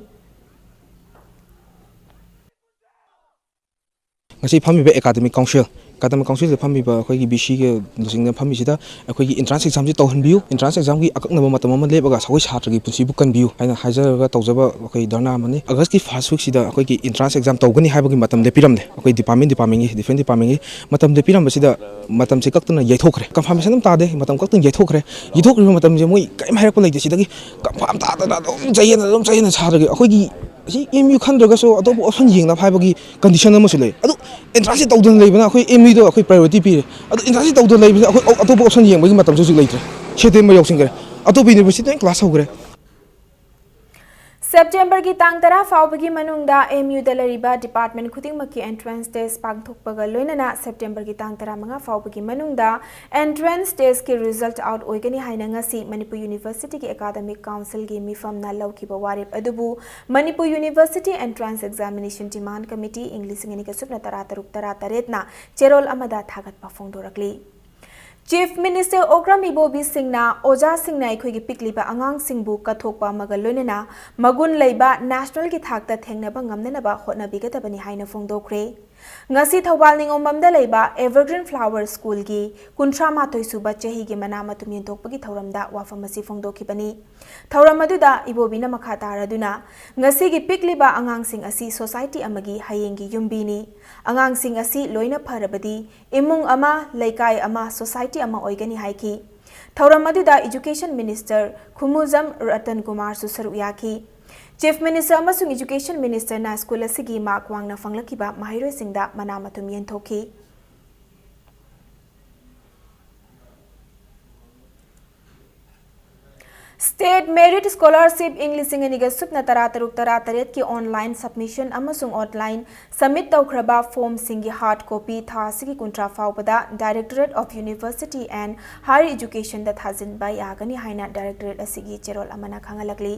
ꯉꯁꯤ ꯐꯝꯃꯤꯕ ꯑꯦꯀꯥꯗꯃꯤꯛ ꯀꯥꯎꯟꯁꯤꯜ, ꯑꯦꯀꯥꯗꯃꯤꯛ ꯀꯥꯎꯟꯁꯤꯜꯗ ꯐꯝꯃꯤꯕ ꯑꯩꯈꯣꯏꯒꯤ ꯕꯤ ꯁꯤꯒꯤ ꯂꯨꯆꯤꯡꯗ ꯐꯝꯃꯤꯁꯤꯗ ꯑꯩꯈꯣꯏꯒꯤ ꯑꯦꯟꯇ꯭ꯔꯥꯟꯁ ꯑꯦꯛꯖꯥꯝꯁꯤ ꯇꯧꯍꯟꯕꯤꯌꯨ, ꯑꯦꯟꯇ꯭ꯔꯥꯟꯁ ꯑꯦꯛꯖꯥꯝꯒꯤ ꯑꯀꯛꯅꯕ ꯃꯇꯝ ꯑꯃ ꯂꯦꯞꯄꯒ ꯑꯩꯈꯣꯏ ꯁꯥꯇ꯭ꯔꯒꯤ ꯄꯨꯟꯁꯤꯕꯨ ꯀꯟꯕꯤꯌꯨ ꯍꯥꯏꯅ ꯍꯥꯏꯖꯔꯒ ꯇꯧꯖꯕ ꯑꯩꯈꯣꯏ ꯙꯔꯅꯥ ꯑꯃꯅꯤ꯫ ꯑꯥꯒꯁꯀꯤ ꯐꯥꯔꯁ ꯋꯤꯛꯁꯤꯗ ꯑꯩꯈꯣꯏꯒꯤ ꯑꯦꯟꯇ꯭ꯔꯥꯟꯁ ꯑꯦꯛꯖꯥꯝ ꯇꯧꯒꯅꯤ ꯍꯥꯏꯕꯒꯤ ꯃꯇꯝ ꯂꯦꯞꯄꯤꯔꯝꯂꯦ꯫ ꯑꯩꯈꯣꯏ ꯗꯤꯄꯥꯔꯠꯃꯦꯟ ꯗꯤꯄꯥꯔꯠꯃꯦꯟꯒꯤ, ꯗꯤꯐ꯭ꯔꯦꯟ ꯗꯤꯄꯥꯔꯠꯃꯦꯟꯒꯤ ꯃꯇꯝ ꯂꯦꯞꯄꯤꯔꯝꯕꯁꯤꯗ ꯃꯇꯝꯁꯦ ꯀꯛꯇꯅ ꯌꯩꯊꯣꯛꯈ꯭ꯔꯦ꯫ ꯀꯟꯐꯥꯔꯃꯦꯁꯟ ꯑꯃ ꯇꯥꯗꯦ, ꯃꯇꯝ ꯀꯛꯇꯅ ꯌꯩꯊꯣꯛꯈ꯭ꯔꯦ꯫ ꯌꯩꯊꯣꯛꯈ꯭ꯔꯤꯕ ꯃꯇꯝꯁꯦ ꯃꯣꯏ ꯀꯔꯤꯝ ꯍꯥꯏꯔꯛꯄ ꯂꯩꯇꯦ꯫ ꯁꯤꯗꯒꯤ ꯀꯟꯐꯥꯔꯝ ꯇꯥꯗꯅ ꯑꯗꯨꯝ ꯆꯌꯦꯠꯅ, ꯑꯗꯨꯝ ꯆꯌꯦꯠꯅ ꯁꯥꯔꯒ ꯑꯩꯈꯣꯏꯒꯤ ꯁꯤ ꯑꯦꯝ ꯌꯨ ꯈꯟꯗ꯭ꯔꯒꯁꯨ ꯑꯇꯣꯞꯄ ꯑꯣꯞꯁꯟ ꯌꯦꯡꯅꯕ ꯍꯥꯏꯕꯒꯤ ꯀꯟꯗꯤꯁꯟ ꯑꯃꯁꯨ ꯂꯩ꯫ ꯑꯗꯨ ꯑꯦꯟꯇ꯭ꯔꯥꯟꯁꯁꯤ ꯇꯧꯗꯅ ꯂꯩꯕꯅ ꯑꯩꯈꯣꯏ ꯑꯦꯝ ꯌꯨꯗ ꯑꯩꯈꯣꯏ ꯄ꯭ꯔꯥꯏꯌꯣꯔꯤꯇꯤ ꯄꯤꯔꯦ꯫ ꯑꯗꯨ ꯑꯦꯟꯇ꯭ꯔꯥꯟꯁꯁꯤ ꯇꯧꯗꯅ ꯂꯩꯕꯅ ꯑꯩꯈꯣꯏ ꯑꯇꯣꯞꯄ ꯑꯣꯞꯁꯟ ꯌꯦꯡꯕꯒꯤ ꯃꯇꯝꯁꯨ ꯍꯧꯖꯤꯛ ꯂꯩꯇ꯭ꯔꯦ꯫ ꯁꯦꯞꯇꯦꯝꯕꯔ ꯌꯧꯁꯤꯟꯈ꯭ꯔꯦ, ꯑꯇꯣꯞꯄ ꯌꯨꯅꯤꯚꯔꯁꯤꯇꯤ ꯂꯣꯏ ꯀ꯭ꯂꯥꯁ ꯍꯧꯈ꯭ꯔꯦ꯫ ꯁꯦꯞꯇꯦꯝꯕꯔꯒꯤ ꯇꯥꯡ ꯇꯔꯥ ꯐꯥꯎꯕꯒꯤ ꯃꯅꯨꯡꯗ ꯑꯦꯝ ꯌꯨꯗ ꯂꯩꯔꯤꯕ ꯗꯤꯄꯥꯔꯠꯃꯦꯟ ꯈꯨꯗꯤꯡꯃꯛꯀꯤ ꯑꯦꯟꯇ꯭ꯔꯥꯟꯁ ꯇꯦꯁ ꯄꯥꯡꯊꯣꯛꯄꯒ ꯂꯣꯏꯅꯅ ꯁꯦꯞꯇꯦꯝꯕꯔꯒꯤ ꯇꯥꯡ ꯇꯔꯥꯃꯉꯥ ꯐꯥꯎꯕꯒꯤ ꯃꯅꯨꯡꯗ ꯑꯦꯟꯇ꯭ꯔꯥꯟꯁ ꯇꯦꯁꯀꯤ ꯔꯤꯖꯜꯠ ꯑꯥꯎꯠ ꯑꯣꯏꯒꯅꯤ ꯍꯥꯏꯅ ꯉꯁꯤ ꯃꯅꯤꯄꯨꯔ ꯌꯨꯅꯤꯚꯔꯁꯤꯇꯤꯒꯤ ꯑꯦꯀꯥꯗꯃꯤꯛ ꯀꯥꯎꯟꯁꯤꯜꯒꯤ ꯃꯤꯐꯝꯅ ꯂꯧꯈꯤꯕ ꯋꯥꯔꯦꯞ ꯑꯗꯨꯕꯨ ꯃꯅꯤꯄꯨꯔ ꯌꯨꯅꯤꯚꯔꯁꯤꯇꯤ ꯑꯦꯟꯇ꯭ꯔꯥꯟꯁ ꯑꯦꯛꯖꯥꯃꯤꯅꯦꯁꯟ ꯗꯤꯃꯥꯟ ꯀꯃꯤꯇꯤ ꯏꯪ ꯂꯤꯁꯤꯡ ꯑꯅꯤꯒ ꯁꯨꯞꯅ ꯇꯔꯥ ꯇꯔꯨꯛ ꯇꯔꯥ ꯇꯔꯦꯠꯅ ꯆꯦꯔꯣꯜ ꯑꯃꯗ ꯊꯥꯒꯠꯄ ꯐꯣꯡꯗꯣꯔꯛꯂꯤ꯫ ꯆꯤꯐ ꯃꯤꯅꯤꯁꯇꯔ ꯑꯣꯀ꯭ꯔꯝ ꯏꯕꯣꯕꯤ ꯁꯤꯡꯅ ꯑꯣꯖꯥꯁꯤꯡꯅ ꯑꯩꯈꯣꯏꯒꯤ ꯄꯤꯛꯂꯤꯕ ꯑꯉꯥꯡꯁꯤꯡꯕꯨ ꯀꯠꯊꯣꯛꯄ ꯑꯃꯒ ꯂꯣꯏꯅꯅ ꯃꯒꯨꯟ ꯂꯩꯕ ꯅꯦꯁꯅꯦꯜꯒꯤ ꯊꯥꯛꯇ ꯊꯦꯡꯅꯕ ꯉꯝꯅꯅꯕ ꯍꯣꯠꯅꯕꯤꯒꯗꯕꯅꯤ ꯍꯥꯏꯅ ꯐꯣꯡꯗꯣꯛꯈ꯭ꯔꯦ꯫ ꯉꯁꯤ ꯊꯧꯕꯥꯜ ꯅꯤꯉꯣꯝꯕꯝꯗ ꯂꯩꯕ ꯑꯦꯚꯔꯒ꯭ꯔꯤꯟ ꯐ꯭ꯂꯥꯋꯔ ꯁ꯭ꯀꯨꯜꯒꯤ ꯀꯨꯟꯊ꯭ꯔꯥ ꯃꯥꯊꯣꯏ ꯁꯨꯕ ꯆꯍꯤꯒꯤ ꯃꯅꯥ ꯃꯇꯨꯝ ꯌꯦꯟꯊꯣꯛꯄꯒꯤ ꯊꯧꯔꯝꯗ ꯋꯥꯐꯝ ꯑꯁꯤ ꯐꯣꯡꯗꯣꯛꯈꯤꯕꯅꯤ꯫ ꯊꯧꯔꯝ ꯑꯗꯨꯗ ꯏꯕꯣꯕꯤꯅ ꯃꯈꯥ ꯇꯥꯔꯗꯨꯅ, ꯉꯁꯤꯒꯤ ꯄꯤꯛꯂꯤꯕ ꯑꯉꯥꯡꯁꯤꯡ ꯑꯁꯤ ꯁꯣꯁꯥꯏꯇꯤ ꯑꯃꯒꯤ ꯍꯌꯦꯡꯒꯤ ꯌꯨꯝꯕꯤꯅꯤ꯫ ꯑꯉꯥꯡꯁꯤꯡ ꯑꯁꯤ ꯂꯣꯏꯅ ꯐꯔꯕꯗꯤ ꯏꯃꯨꯡ ꯑꯃ, ꯂꯩꯀꯥꯏ ꯑꯃ, ꯁꯣꯁꯥꯏꯇꯤ ꯑꯃ ꯑꯣꯏꯒꯅꯤ ꯍꯥꯏꯈꯤ꯫ ꯊꯧꯔꯝ ꯑꯗꯨꯗ ꯏꯖꯨꯀꯦꯁꯟ ꯃꯤꯅꯤꯁꯇꯔ ꯈꯨꯃꯨꯖꯝ ꯔꯇꯟ ꯀꯨꯃꯥꯔꯁꯨ ꯁꯔꯨꯛ ꯌꯥꯈꯤ꯫ ꯆꯤꯐ ꯃꯤꯅꯤꯁꯇꯔ ꯑꯃꯁꯨꯡ ꯏꯖꯨꯀꯦꯁꯟ ꯃꯤꯅꯤꯁꯇꯔꯅ ꯁ꯭ꯀꯨꯜ ꯑꯁꯤꯒꯤ ꯃꯥꯔꯛ ꯋꯥꯡꯅ ꯐꯪꯂꯛꯈꯤꯕ ꯃꯍꯩꯔꯣꯏꯁꯤꯡꯗ ꯃꯅꯥ ꯃꯊꯨꯝ ꯌꯦꯟꯊꯣꯛꯈꯤ꯫ ꯁ꯭ꯇꯦꯠ ꯃꯦꯔꯤꯠ ꯁ꯭ꯀꯣꯂꯔꯁꯤꯞ ꯏꯪ ꯂꯤꯁꯤꯡ ꯑꯅꯤꯒ ꯁꯨꯞꯅ ꯇꯔꯥ ꯇꯔꯨꯛ ꯇꯔꯥ ꯇꯔꯦꯠꯀꯤ ꯑꯣꯟꯂꯥꯏꯟ ꯁꯕꯃꯤꯁꯟ ꯑꯃꯁꯨꯡ ꯑꯣꯟꯂꯥꯏꯟ ꯁꯕꯃꯤꯠ ꯇꯧꯈ꯭ꯔꯕ ꯐꯣꯔꯝꯁꯤꯡꯒꯤ ꯍꯥꯔꯗ ꯀꯣꯄꯤ ꯊꯥ ꯑꯁꯤꯒꯤ ꯀꯨꯟꯊ꯭ꯔꯥ ꯐꯥꯎꯕꯗ Directorate of University and Higher Educationꯗ ꯊꯥꯖꯤꯟꯕ ꯌꯥꯒꯅꯤ ꯍꯥꯏꯅ ꯗꯥꯏꯔꯦꯛꯇꯣꯔꯦꯠ ꯑꯁꯤꯒꯤ ꯆꯦꯔꯣꯜ ꯑꯃꯅ ꯈꯪꯍꯜꯂꯛꯂꯤ꯫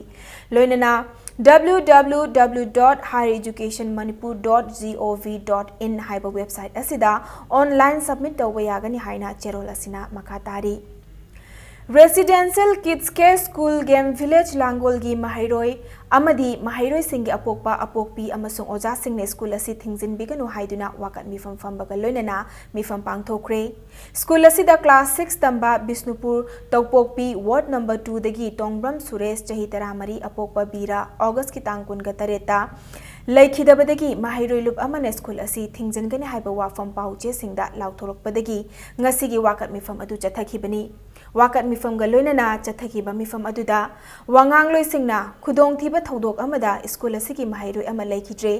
ꯂꯣꯏꯅꯅ W W W dot higher education manipur dot gov dot in ꯍꯥꯏꯕ ꯋꯦꯕꯁꯥꯏꯠ ꯑꯁꯤꯗ ꯑꯣꯟꯂꯥꯏꯟ ꯁꯕꯃꯤꯠ ꯇꯧꯕ ꯌꯥꯒꯅꯤ ꯍꯥꯏꯅ ꯆꯦꯔꯣꯜ ꯑꯁꯤꯅ ꯃꯈꯥ ꯇꯥꯔꯤ꯫ Residential Kids Care School Game Village ꯂꯥꯡꯒꯣꯜꯒꯤ ꯃꯍꯩꯔꯣꯏ ꯑꯃꯗꯤ ꯃꯍꯩꯔꯣꯏꯁꯤꯡꯒꯤ ꯑꯄꯣꯛꯄ ꯑꯄꯣꯛꯄꯤ ꯑꯃꯁꯨꯡ ꯑꯣꯖꯥꯁꯤꯡꯅ ꯁ꯭ꯀꯨꯜ ꯑꯁꯤ ꯊꯤꯡꯖꯤꯟꯕꯤꯒꯅꯨ ꯍꯥꯏꯗꯨꯅ ꯋꯥꯀꯠ ꯃꯤꯐꯝ ꯐꯝꯕꯒ ꯂꯣꯏꯅꯅ ꯃꯤꯐꯝ ꯄꯥꯡꯊꯣꯛꯈ꯭ꯔꯦ꯫ ꯁ꯭ꯀꯨꯜ ꯑꯁꯤꯗ class six ꯇꯝꯕ ꯕꯤꯁꯅꯨꯄꯨꯔ ꯇꯧꯄꯣꯛꯄꯤ ward number two ꯗꯒꯤ ꯇꯣꯡꯕ꯭ꯔꯝ ꯁꯨꯔꯦꯁ, ꯆꯍꯤ ꯇꯔꯥꯃꯔꯤ, ꯑꯄꯣꯛꯄ ꯕꯤꯔꯥ, August ꯀꯤ ꯇꯥꯡ ꯀꯨꯟꯒ ꯇꯔꯦꯠꯇ ꯂꯩꯈꯤꯗꯕꯗꯒꯤ ꯃꯍꯩꯔꯣꯏ ꯂꯨꯞ ꯑꯃꯅ ꯁ꯭ꯀꯨꯜ ꯑꯁꯤ ꯊꯤꯡꯖꯤꯟꯒꯅꯤ ꯍꯥꯏꯕ ꯋꯥꯐꯝ ꯄꯥꯎ ꯆꯦꯁꯤꯡꯗ ꯂꯥꯎꯊꯣꯔꯛꯄꯗꯒꯤ ꯉꯁꯤꯒꯤ ꯋꯥꯀꯠ ꯃꯤꯐꯝ ꯑꯗꯨ ꯆꯠꯊꯈꯤꯕꯅꯤ꯫ ꯋꯥꯀꯠ ꯃꯤꯐꯝꯒ ꯂꯣꯏꯅꯅ ꯆꯠꯊꯈꯤꯕ ꯃꯤꯐꯝ ꯑꯗꯨꯗ ꯋꯥꯉꯥꯡꯂꯣꯏꯁꯤꯡꯅ ꯈꯨꯗꯣꯡꯊꯤꯕ ꯊꯧꯗꯣꯛ ꯑꯃꯗ ꯁ꯭ꯀꯨꯜ ꯑꯁꯤꯒꯤ ꯃꯍꯩꯔꯣꯏ ꯑꯃ ꯂꯩꯈꯤꯗ꯭ꯔꯦ꯫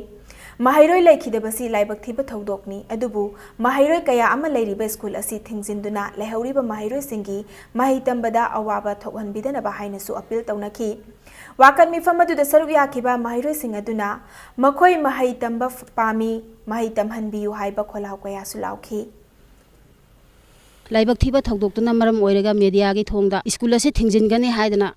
ꯃꯍꯩꯔꯣꯏ ꯂꯩꯈꯤꯗꯕꯁꯤ ꯂꯥꯏꯕꯛ ꯊꯤꯕ ꯊꯧꯗꯣꯛꯅꯤ, ꯑꯗꯨꯕꯨ ꯃꯍꯩꯔꯣꯏ ꯀꯌꯥ ꯑꯃ ꯂꯩꯔꯤꯕ ꯁ꯭ꯀꯨꯜ ꯑꯁꯤ ꯊꯤꯡꯖꯤꯟꯗꯨꯅ ꯂꯩꯍꯧꯔꯤꯕ ꯃꯍꯩꯔꯣꯏꯁꯤꯡꯒꯤ ꯃꯍꯩ ꯇꯝꯕꯗ ꯑꯋꯥꯕ ꯊꯣꯛꯍꯟꯕꯤꯗꯅꯕ ꯍꯥꯏꯅꯁꯨ ꯑꯄꯤꯜ ꯇꯧꯅꯈꯤ꯫ ꯋꯥꯀꯠ ꯃꯤꯐꯝ ꯑꯗꯨꯗ ꯁꯔꯨꯛ ꯌꯥꯈꯤꯕ ꯃꯍꯩꯔꯣꯏꯁꯤꯡ ꯑꯗꯨꯅ ꯃꯈꯣꯏ ꯃꯍꯩ ꯇꯝꯕ ꯄꯥꯝꯃꯤ, ꯃꯍꯩ ꯇꯝꯍꯟꯕꯤꯌꯨ ꯍꯥꯏꯕ ꯈꯣꯜꯂꯥꯎ ꯀꯌꯥꯁꯨ ꯂꯥꯎꯈꯤ꯫ ꯂꯥꯏꯕꯛ ꯊꯤꯕ ꯊꯧꯗꯣꯛꯇꯨꯅ ꯃꯔꯝ ꯑꯣꯏꯔꯒ ꯃꯦꯗꯤꯌꯥꯒꯤ ꯊꯣꯡꯗ ꯁ꯭ꯀꯨꯜ ꯑꯁꯤ ꯊꯤꯡꯖꯤꯟꯒꯅꯤ ꯍꯥꯏꯗꯅ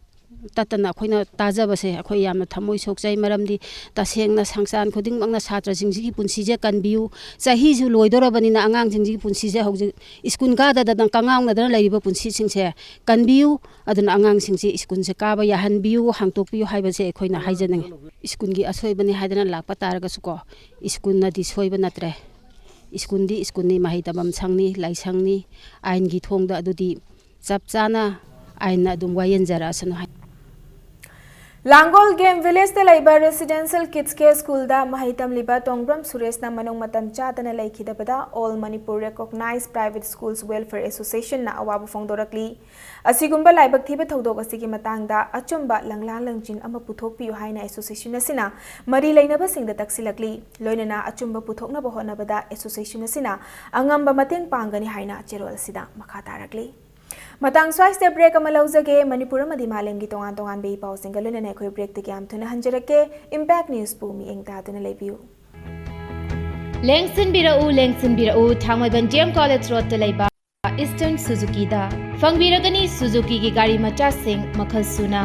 ꯇꯠꯇꯅ ꯑꯩꯈꯣꯏꯅ ꯇꯥꯖꯕꯁꯦ ꯑꯩꯈꯣꯏ ꯌꯥꯝꯅ ꯊꯃꯣꯏ ꯁꯣꯛꯆꯩ꯫ ꯃꯔꯝꯗꯤ ꯇꯁꯦꯡꯅ ꯁꯪꯁꯥꯟ ꯈꯨꯗꯤꯡꯃꯛꯅ ꯁꯥꯇ꯭ꯔꯁꯤꯡꯁꯤꯒꯤ ꯄꯨꯟꯁꯤꯁꯦ ꯀꯟꯕꯤꯌꯨ, ꯆꯍꯤꯁꯨ ꯂꯣꯏꯗꯣꯔꯕꯅꯤꯅ ꯑꯉꯥꯡꯁꯤꯡꯁꯤꯒꯤ ꯄꯨꯟꯁꯤꯁꯦ ꯍꯧꯖꯤꯛ ꯁ꯭ꯀꯨꯜ ꯀꯥꯗꯗꯅ ꯀꯉꯥꯎꯅꯗꯅ ꯂꯩꯔꯤꯕ ꯄꯨꯟꯁꯤꯁꯤꯡꯁꯦ ꯀꯟꯕꯤꯌꯨ꯫ ꯑꯗꯨꯅ ꯑꯉꯥꯡꯁꯤꯡꯁꯤ ꯁ꯭ꯀꯨꯜꯁꯦ ꯀꯥꯕ ꯌꯥꯍꯟꯕꯤꯌꯨ, ꯍꯥꯡꯇꯣꯛꯄꯤꯌꯨ ꯍꯥꯏꯕꯁꯦ ꯑꯩꯈꯣꯏꯅ ꯍꯥꯏꯖꯅꯤꯡꯉꯤ꯫ ꯁ꯭ꯀꯨꯜꯒꯤ ꯑꯁꯣꯏꯕꯅꯤ ꯍꯥꯏꯗꯅ ꯂꯥꯛꯄ ꯇꯥꯔꯒꯁꯨꯀꯣ, ꯁ꯭ꯀꯨꯜꯅꯗꯤ ꯁꯣꯏꯕ ꯅꯠꯇ꯭ꯔꯦ꯫ ꯁ꯭ꯀꯨꯜꯗꯤ ꯁ꯭ꯀꯨꯜꯅꯤ, ꯃꯍꯩ ꯇꯝꯐꯝ ꯁꯪꯅꯤ, ꯂꯥꯏꯁꯪꯅꯤ, ꯑꯥꯏꯟꯒꯤ ꯊꯣꯡꯗ ꯑꯗꯨꯗꯤ ꯆꯞ ꯆꯥꯅ ꯑꯥꯏꯟꯅ ꯑꯗꯨꯝ ꯋꯥꯌꯦꯟꯖꯔꯛꯑꯁꯅꯨ ꯍꯥꯏ꯫ ꯂꯥꯡꯒꯣꯜ ꯒꯦꯝ ꯚꯤꯂꯦꯖꯇ ꯂꯩꯕ Residential Kids Care School ꯗ ꯃꯍꯩ ꯇꯝꯂꯤꯕ ꯇꯣꯡꯕ꯭ꯔꯝ ꯁꯨꯔꯦꯁꯅ ꯃꯅꯨꯡ ꯃꯇꯝ ꯆꯥꯗꯅ ꯂꯩꯈꯤꯗꯕꯗ All Manipur Recognized Private Schools Welfare Association ꯅ ꯑꯋꯥꯕ ꯐꯣꯡꯗꯣꯔꯛꯂꯤ꯫ ꯑꯁꯤꯒꯨꯝꯕ ꯂꯥꯏꯕꯛ ꯊꯤꯕ ꯊꯧꯗꯣꯛ ꯑꯁꯤꯒꯤ ꯃꯇꯥꯡꯗ ꯑꯆꯨꯝꯕ ꯂꯪꯂꯥ ꯂꯪꯖꯤꯟ ꯑꯃ ꯄꯨꯊꯣꯛꯄꯤꯌꯨ ꯍꯥꯏꯅ association ꯑꯁꯤꯅ ꯃꯔꯤ ꯂꯩꯅꯕꯁꯤꯡꯗ ꯇꯛꯁꯤꯜꯂꯛꯂꯤ꯫ ꯂꯣꯏꯅꯅ ꯑꯆꯨꯝꯕ ꯄꯨꯊꯣꯛꯅꯕ ꯍꯣꯠꯅꯕꯗ association ꯑꯁꯤꯅ ꯑꯉꯝꯕ ꯃꯇꯦꯡ ꯄꯥꯡꯒꯅꯤ ꯍꯥꯏꯅ ꯆꯦꯔꯣꯜ ꯑꯁꯤꯗ ꯃꯈꯥ ꯇꯥꯔꯛꯂꯤ꯫ ꯃꯇꯥꯡ ꯁ꯭ꯋꯥꯏꯁꯤꯗ break ꯑꯃ ꯂꯧꯖꯒꯦ꯫ ꯃꯅꯤꯄꯨꯔ ꯑꯃꯗꯤ ꯃꯥꯂꯦꯝꯒꯤ ꯇꯣꯉꯥꯟ ꯇꯣꯉꯥꯟꯕ ꯏ ꯄꯥꯎꯁꯤꯡꯒ ꯂꯣꯏꯅꯅ ꯑꯩꯈꯣꯏ break ꯇꯒꯤ ꯌꯥꯝ ꯊꯨꯅ ꯍꯟꯖꯔꯛꯀꯦ꯫ Impact News ꯄꯨ ꯃꯤꯠꯌꯦꯡ ꯇꯥꯗꯨꯅ ꯂꯩꯕꯤꯌꯨ꯫ ꯂꯦꯡꯁꯤꯟꯕꯤꯔꯛꯎ, ꯂꯦꯡꯁꯤꯟꯕꯤꯔꯛꯎ, ꯊꯥꯡꯃꯩꯕꯟ D M College Road ꯇ ꯂꯩꯕ Eastern Suzuki ꯗ꯫ ꯐꯪꯕꯤꯔꯒꯅꯤ Suzuki ꯒꯤ ꯒꯥꯔꯤ ꯃꯆꯥꯁꯤꯡ ꯃꯈꯜ ꯁꯨꯅ꯫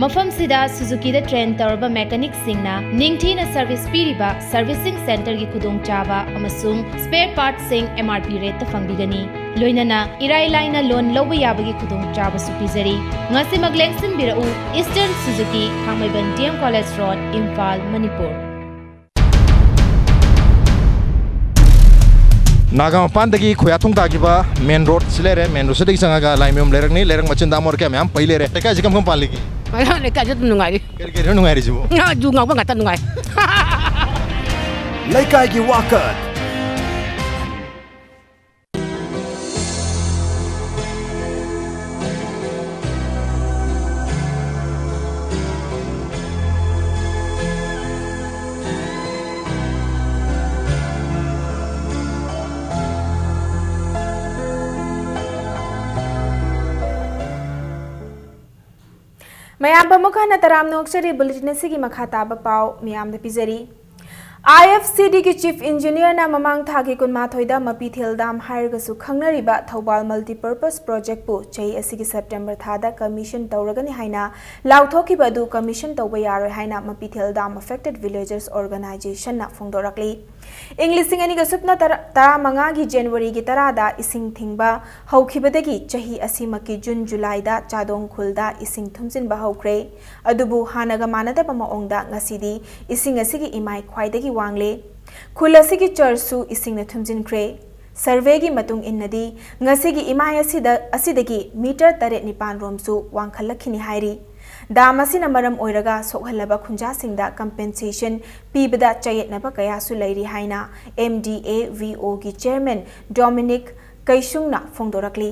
ꯃꯐꯝꯁꯤꯗ Suzuki ꯗ train ꯇꯧꯔꯕ mechanic ꯁꯤꯡꯅ ꯅꯤꯡꯊꯤꯅ service ꯄꯤꯔꯤꯕ servicing center ꯒꯤ ꯈꯨꯗꯣꯡꯆꯥꯕ ꯑꯃꯁꯨꯡ spare parts ꯁꯤꯡ M R P rate ꯇ ꯐꯪꯕꯤꯒꯅꯤ꯫ ꯂꯣꯏꯅꯅ ꯏꯔꯥꯏ ꯂꯥꯏꯅ ꯂꯣꯟ ꯂꯧꯕ ꯌꯥꯕꯒꯤ ꯈꯨꯗꯣꯡꯆꯥꯕꯁꯨ ꯄꯤꯖꯔꯤ꯫ ꯉꯁꯤꯃꯛ ꯂꯦꯡꯁꯤꯟꯕꯤꯔꯛꯎ, ꯏꯁꯇꯔꯟ ꯁꯨꯖꯨꯀꯤ, Thangmeiband D M college road, Imphal, Manipur. Naga ꯃꯄꯥꯟꯗꯒꯤ ꯈꯨꯌꯥꯊꯣꯡ ꯇꯥꯈꯤꯕ ꯃꯦꯟ ꯔꯣꯗꯁꯤ ꯂꯩꯔꯦ꯫ ꯃꯦꯟ ꯔꯣꯗꯁꯤꯗꯒꯤ ꯆꯪꯉꯒ ꯂꯥꯏꯃꯌꯨꯝ ꯂꯩꯔꯛꯅꯤ꯫ ꯂꯩꯔꯛ ꯃꯆꯤꯟꯗ ꯑꯃꯣꯠ ꯑꯀꯥꯏ ꯃꯌꯥꯝ ꯄꯩ ꯂꯩꯔꯦ꯫ ꯂꯩꯀꯥꯏꯁꯤ ꯀꯔꯝ ꯀꯔꯝ ꯄꯥꯜꯂꯤꯒꯦ? ꯂꯩꯀꯥꯏꯁꯤ ꯑꯗꯨꯝ ꯅꯨꯡꯉꯥꯏꯔꯤ꯫ ꯀꯔꯤ ꯀꯔꯤꯅꯣ ꯅꯨꯡꯉꯥꯏꯔꯤꯁꯤꯕꯨ? ꯉꯥ ꯖꯨ ꯉꯥꯎꯕ ꯉꯥꯛꯇ ꯅꯨꯡꯉꯥꯏ꯫ ꯂꯩꯀꯥꯏꯒꯤ ꯋꯥꯀꯠ꯫ ꯃꯌꯥꯝ ꯑꯃꯨꯛ ꯍꯟꯅ ꯇꯔꯥꯝꯅ ꯑꯣꯛꯆꯔꯤ꯫ ꯕꯨꯂꯦꯇꯤꯟ ꯑꯁꯤꯒꯤ ꯃꯈꯥ ꯇꯥꯕ ꯄꯥꯎ ꯃꯌꯥꯝꯗ ꯄꯤꯖꯔꯤ꯫ ꯑꯥꯏ ꯑꯦꯐ ꯁꯤ ꯗꯤꯒꯤ ꯆꯤꯐ ꯏꯟꯖꯤꯅꯤꯌꯔꯅ ꯃꯃꯥꯡ ꯊꯥꯒꯤ ꯀꯨꯟꯃꯥꯊꯣꯏꯗ ꯃꯄꯤꯊꯦꯜ ꯗꯥꯝ ꯍꯥꯏꯔꯒꯁꯨ ꯈꯪꯅꯔꯤꯕ ꯊꯧꯕꯥꯜ ꯃꯜꯇꯤꯄꯔꯄꯁ ꯄ꯭ꯔꯣꯖꯦꯛꯄꯨ ꯆꯍꯤ ꯑꯁꯤꯒꯤ ꯁꯦꯞꯇꯦꯝꯕꯔ ꯊꯥꯗ ꯀꯃꯤꯁꯟ ꯇꯧꯔꯒꯅꯤ ꯍꯥꯏꯅ ꯂꯥꯎꯊꯣꯛꯈꯤꯕ ꯑꯗꯨ ꯀꯃꯤꯁꯟ ꯇꯧꯕ ꯌꯥꯔꯣꯏ ꯍꯥꯏꯅ ꯃꯄꯤꯊꯦꯜ ꯗꯥꯝ ꯑꯦꯐꯦꯛꯇꯦꯗ ꯚꯤꯂꯦꯖꯔꯁ ꯑꯣꯔꯒꯅꯥꯏꯖꯦꯁꯟꯅ ꯐꯣꯡꯗꯣꯔꯛꯂꯤ꯫ ꯏꯪ ꯂꯤꯁꯤꯡ ꯑꯅꯤꯒ ꯁꯨꯞꯅ ꯇꯔꯥ, ꯇꯔꯥꯃꯉꯥꯒꯤ ꯖꯅꯋꯥꯔꯤꯒꯤ ꯇꯔꯥꯗ ꯏꯁꯤꯡ ꯊꯤꯡꯕ ꯍꯧꯈꯤꯕꯗꯒꯤ ꯆꯍꯤ ꯑꯁꯤꯃꯛꯀꯤ ꯖꯨꯟ, ꯖꯨꯂꯥꯏꯗ ꯆꯥꯗꯣꯡ ꯈꯨꯜꯗ ꯏꯁꯤꯡ ꯊꯨꯝꯖꯤꯟꯕ ꯍꯧꯈ꯭ꯔꯦ꯫ ꯑꯗꯨꯕꯨ ꯍꯥꯟꯅꯒ ꯃꯥꯟꯅꯗꯕ ꯃꯑꯣꯡꯗ ꯉꯁꯤꯗꯤ ꯏꯁꯤꯡ ꯑꯁꯤꯒꯤ ꯏꯃꯥꯏ ꯈ꯭ꯋꯥꯏꯗꯒꯤ ꯋꯥꯡꯂꯦ꯫ ꯈꯨꯜ ꯑꯁꯤꯒꯤ ꯆꯔꯆꯁꯨ ꯏꯁꯤꯡꯅ ꯊꯨꯝꯖꯤꯟꯈ꯭ꯔꯦ꯫ ꯁꯔꯚꯦꯒꯤ ꯃꯇꯨꯡ ꯏꯟꯅꯗꯤ ꯉꯁꯤꯒꯤ ꯏꯃꯥꯏ ꯑꯁꯤꯗ, ꯑꯁꯤꯗꯒꯤ ꯃꯤꯇꯔ ꯇꯔꯦꯠ ꯅꯤꯄꯥꯟ ꯔꯣꯝꯁꯨ ꯋꯥꯡꯈꯠꯂꯛꯈꯤꯅꯤ ꯍꯥꯏꯔꯤ꯫ ꯗꯥꯝ ꯑꯁꯤꯅ ꯃꯔꯝ ꯑꯣꯏꯔꯒ ꯁꯣꯛꯍꯜꯂꯕ ꯈꯨꯟꯖꯥꯁꯤꯡꯗ ꯀꯝꯄꯦꯟꯁꯦꯁꯟ ꯄꯤꯕꯗ ꯆꯌꯦꯠꯅꯕ ꯀꯌꯥꯁꯨ ꯂꯩꯔꯤ ꯍꯥꯏꯅ ꯑꯦꯝ ꯗꯤ ꯑꯦ ꯚꯤ ꯑꯣꯒꯤ ꯆꯦꯌꯔꯃꯦꯟ ꯗꯣꯃꯤꯅꯤꯛ ꯀꯩꯁꯨꯡꯅ ꯐꯣꯡꯗꯣꯔꯛꯂꯤ꯫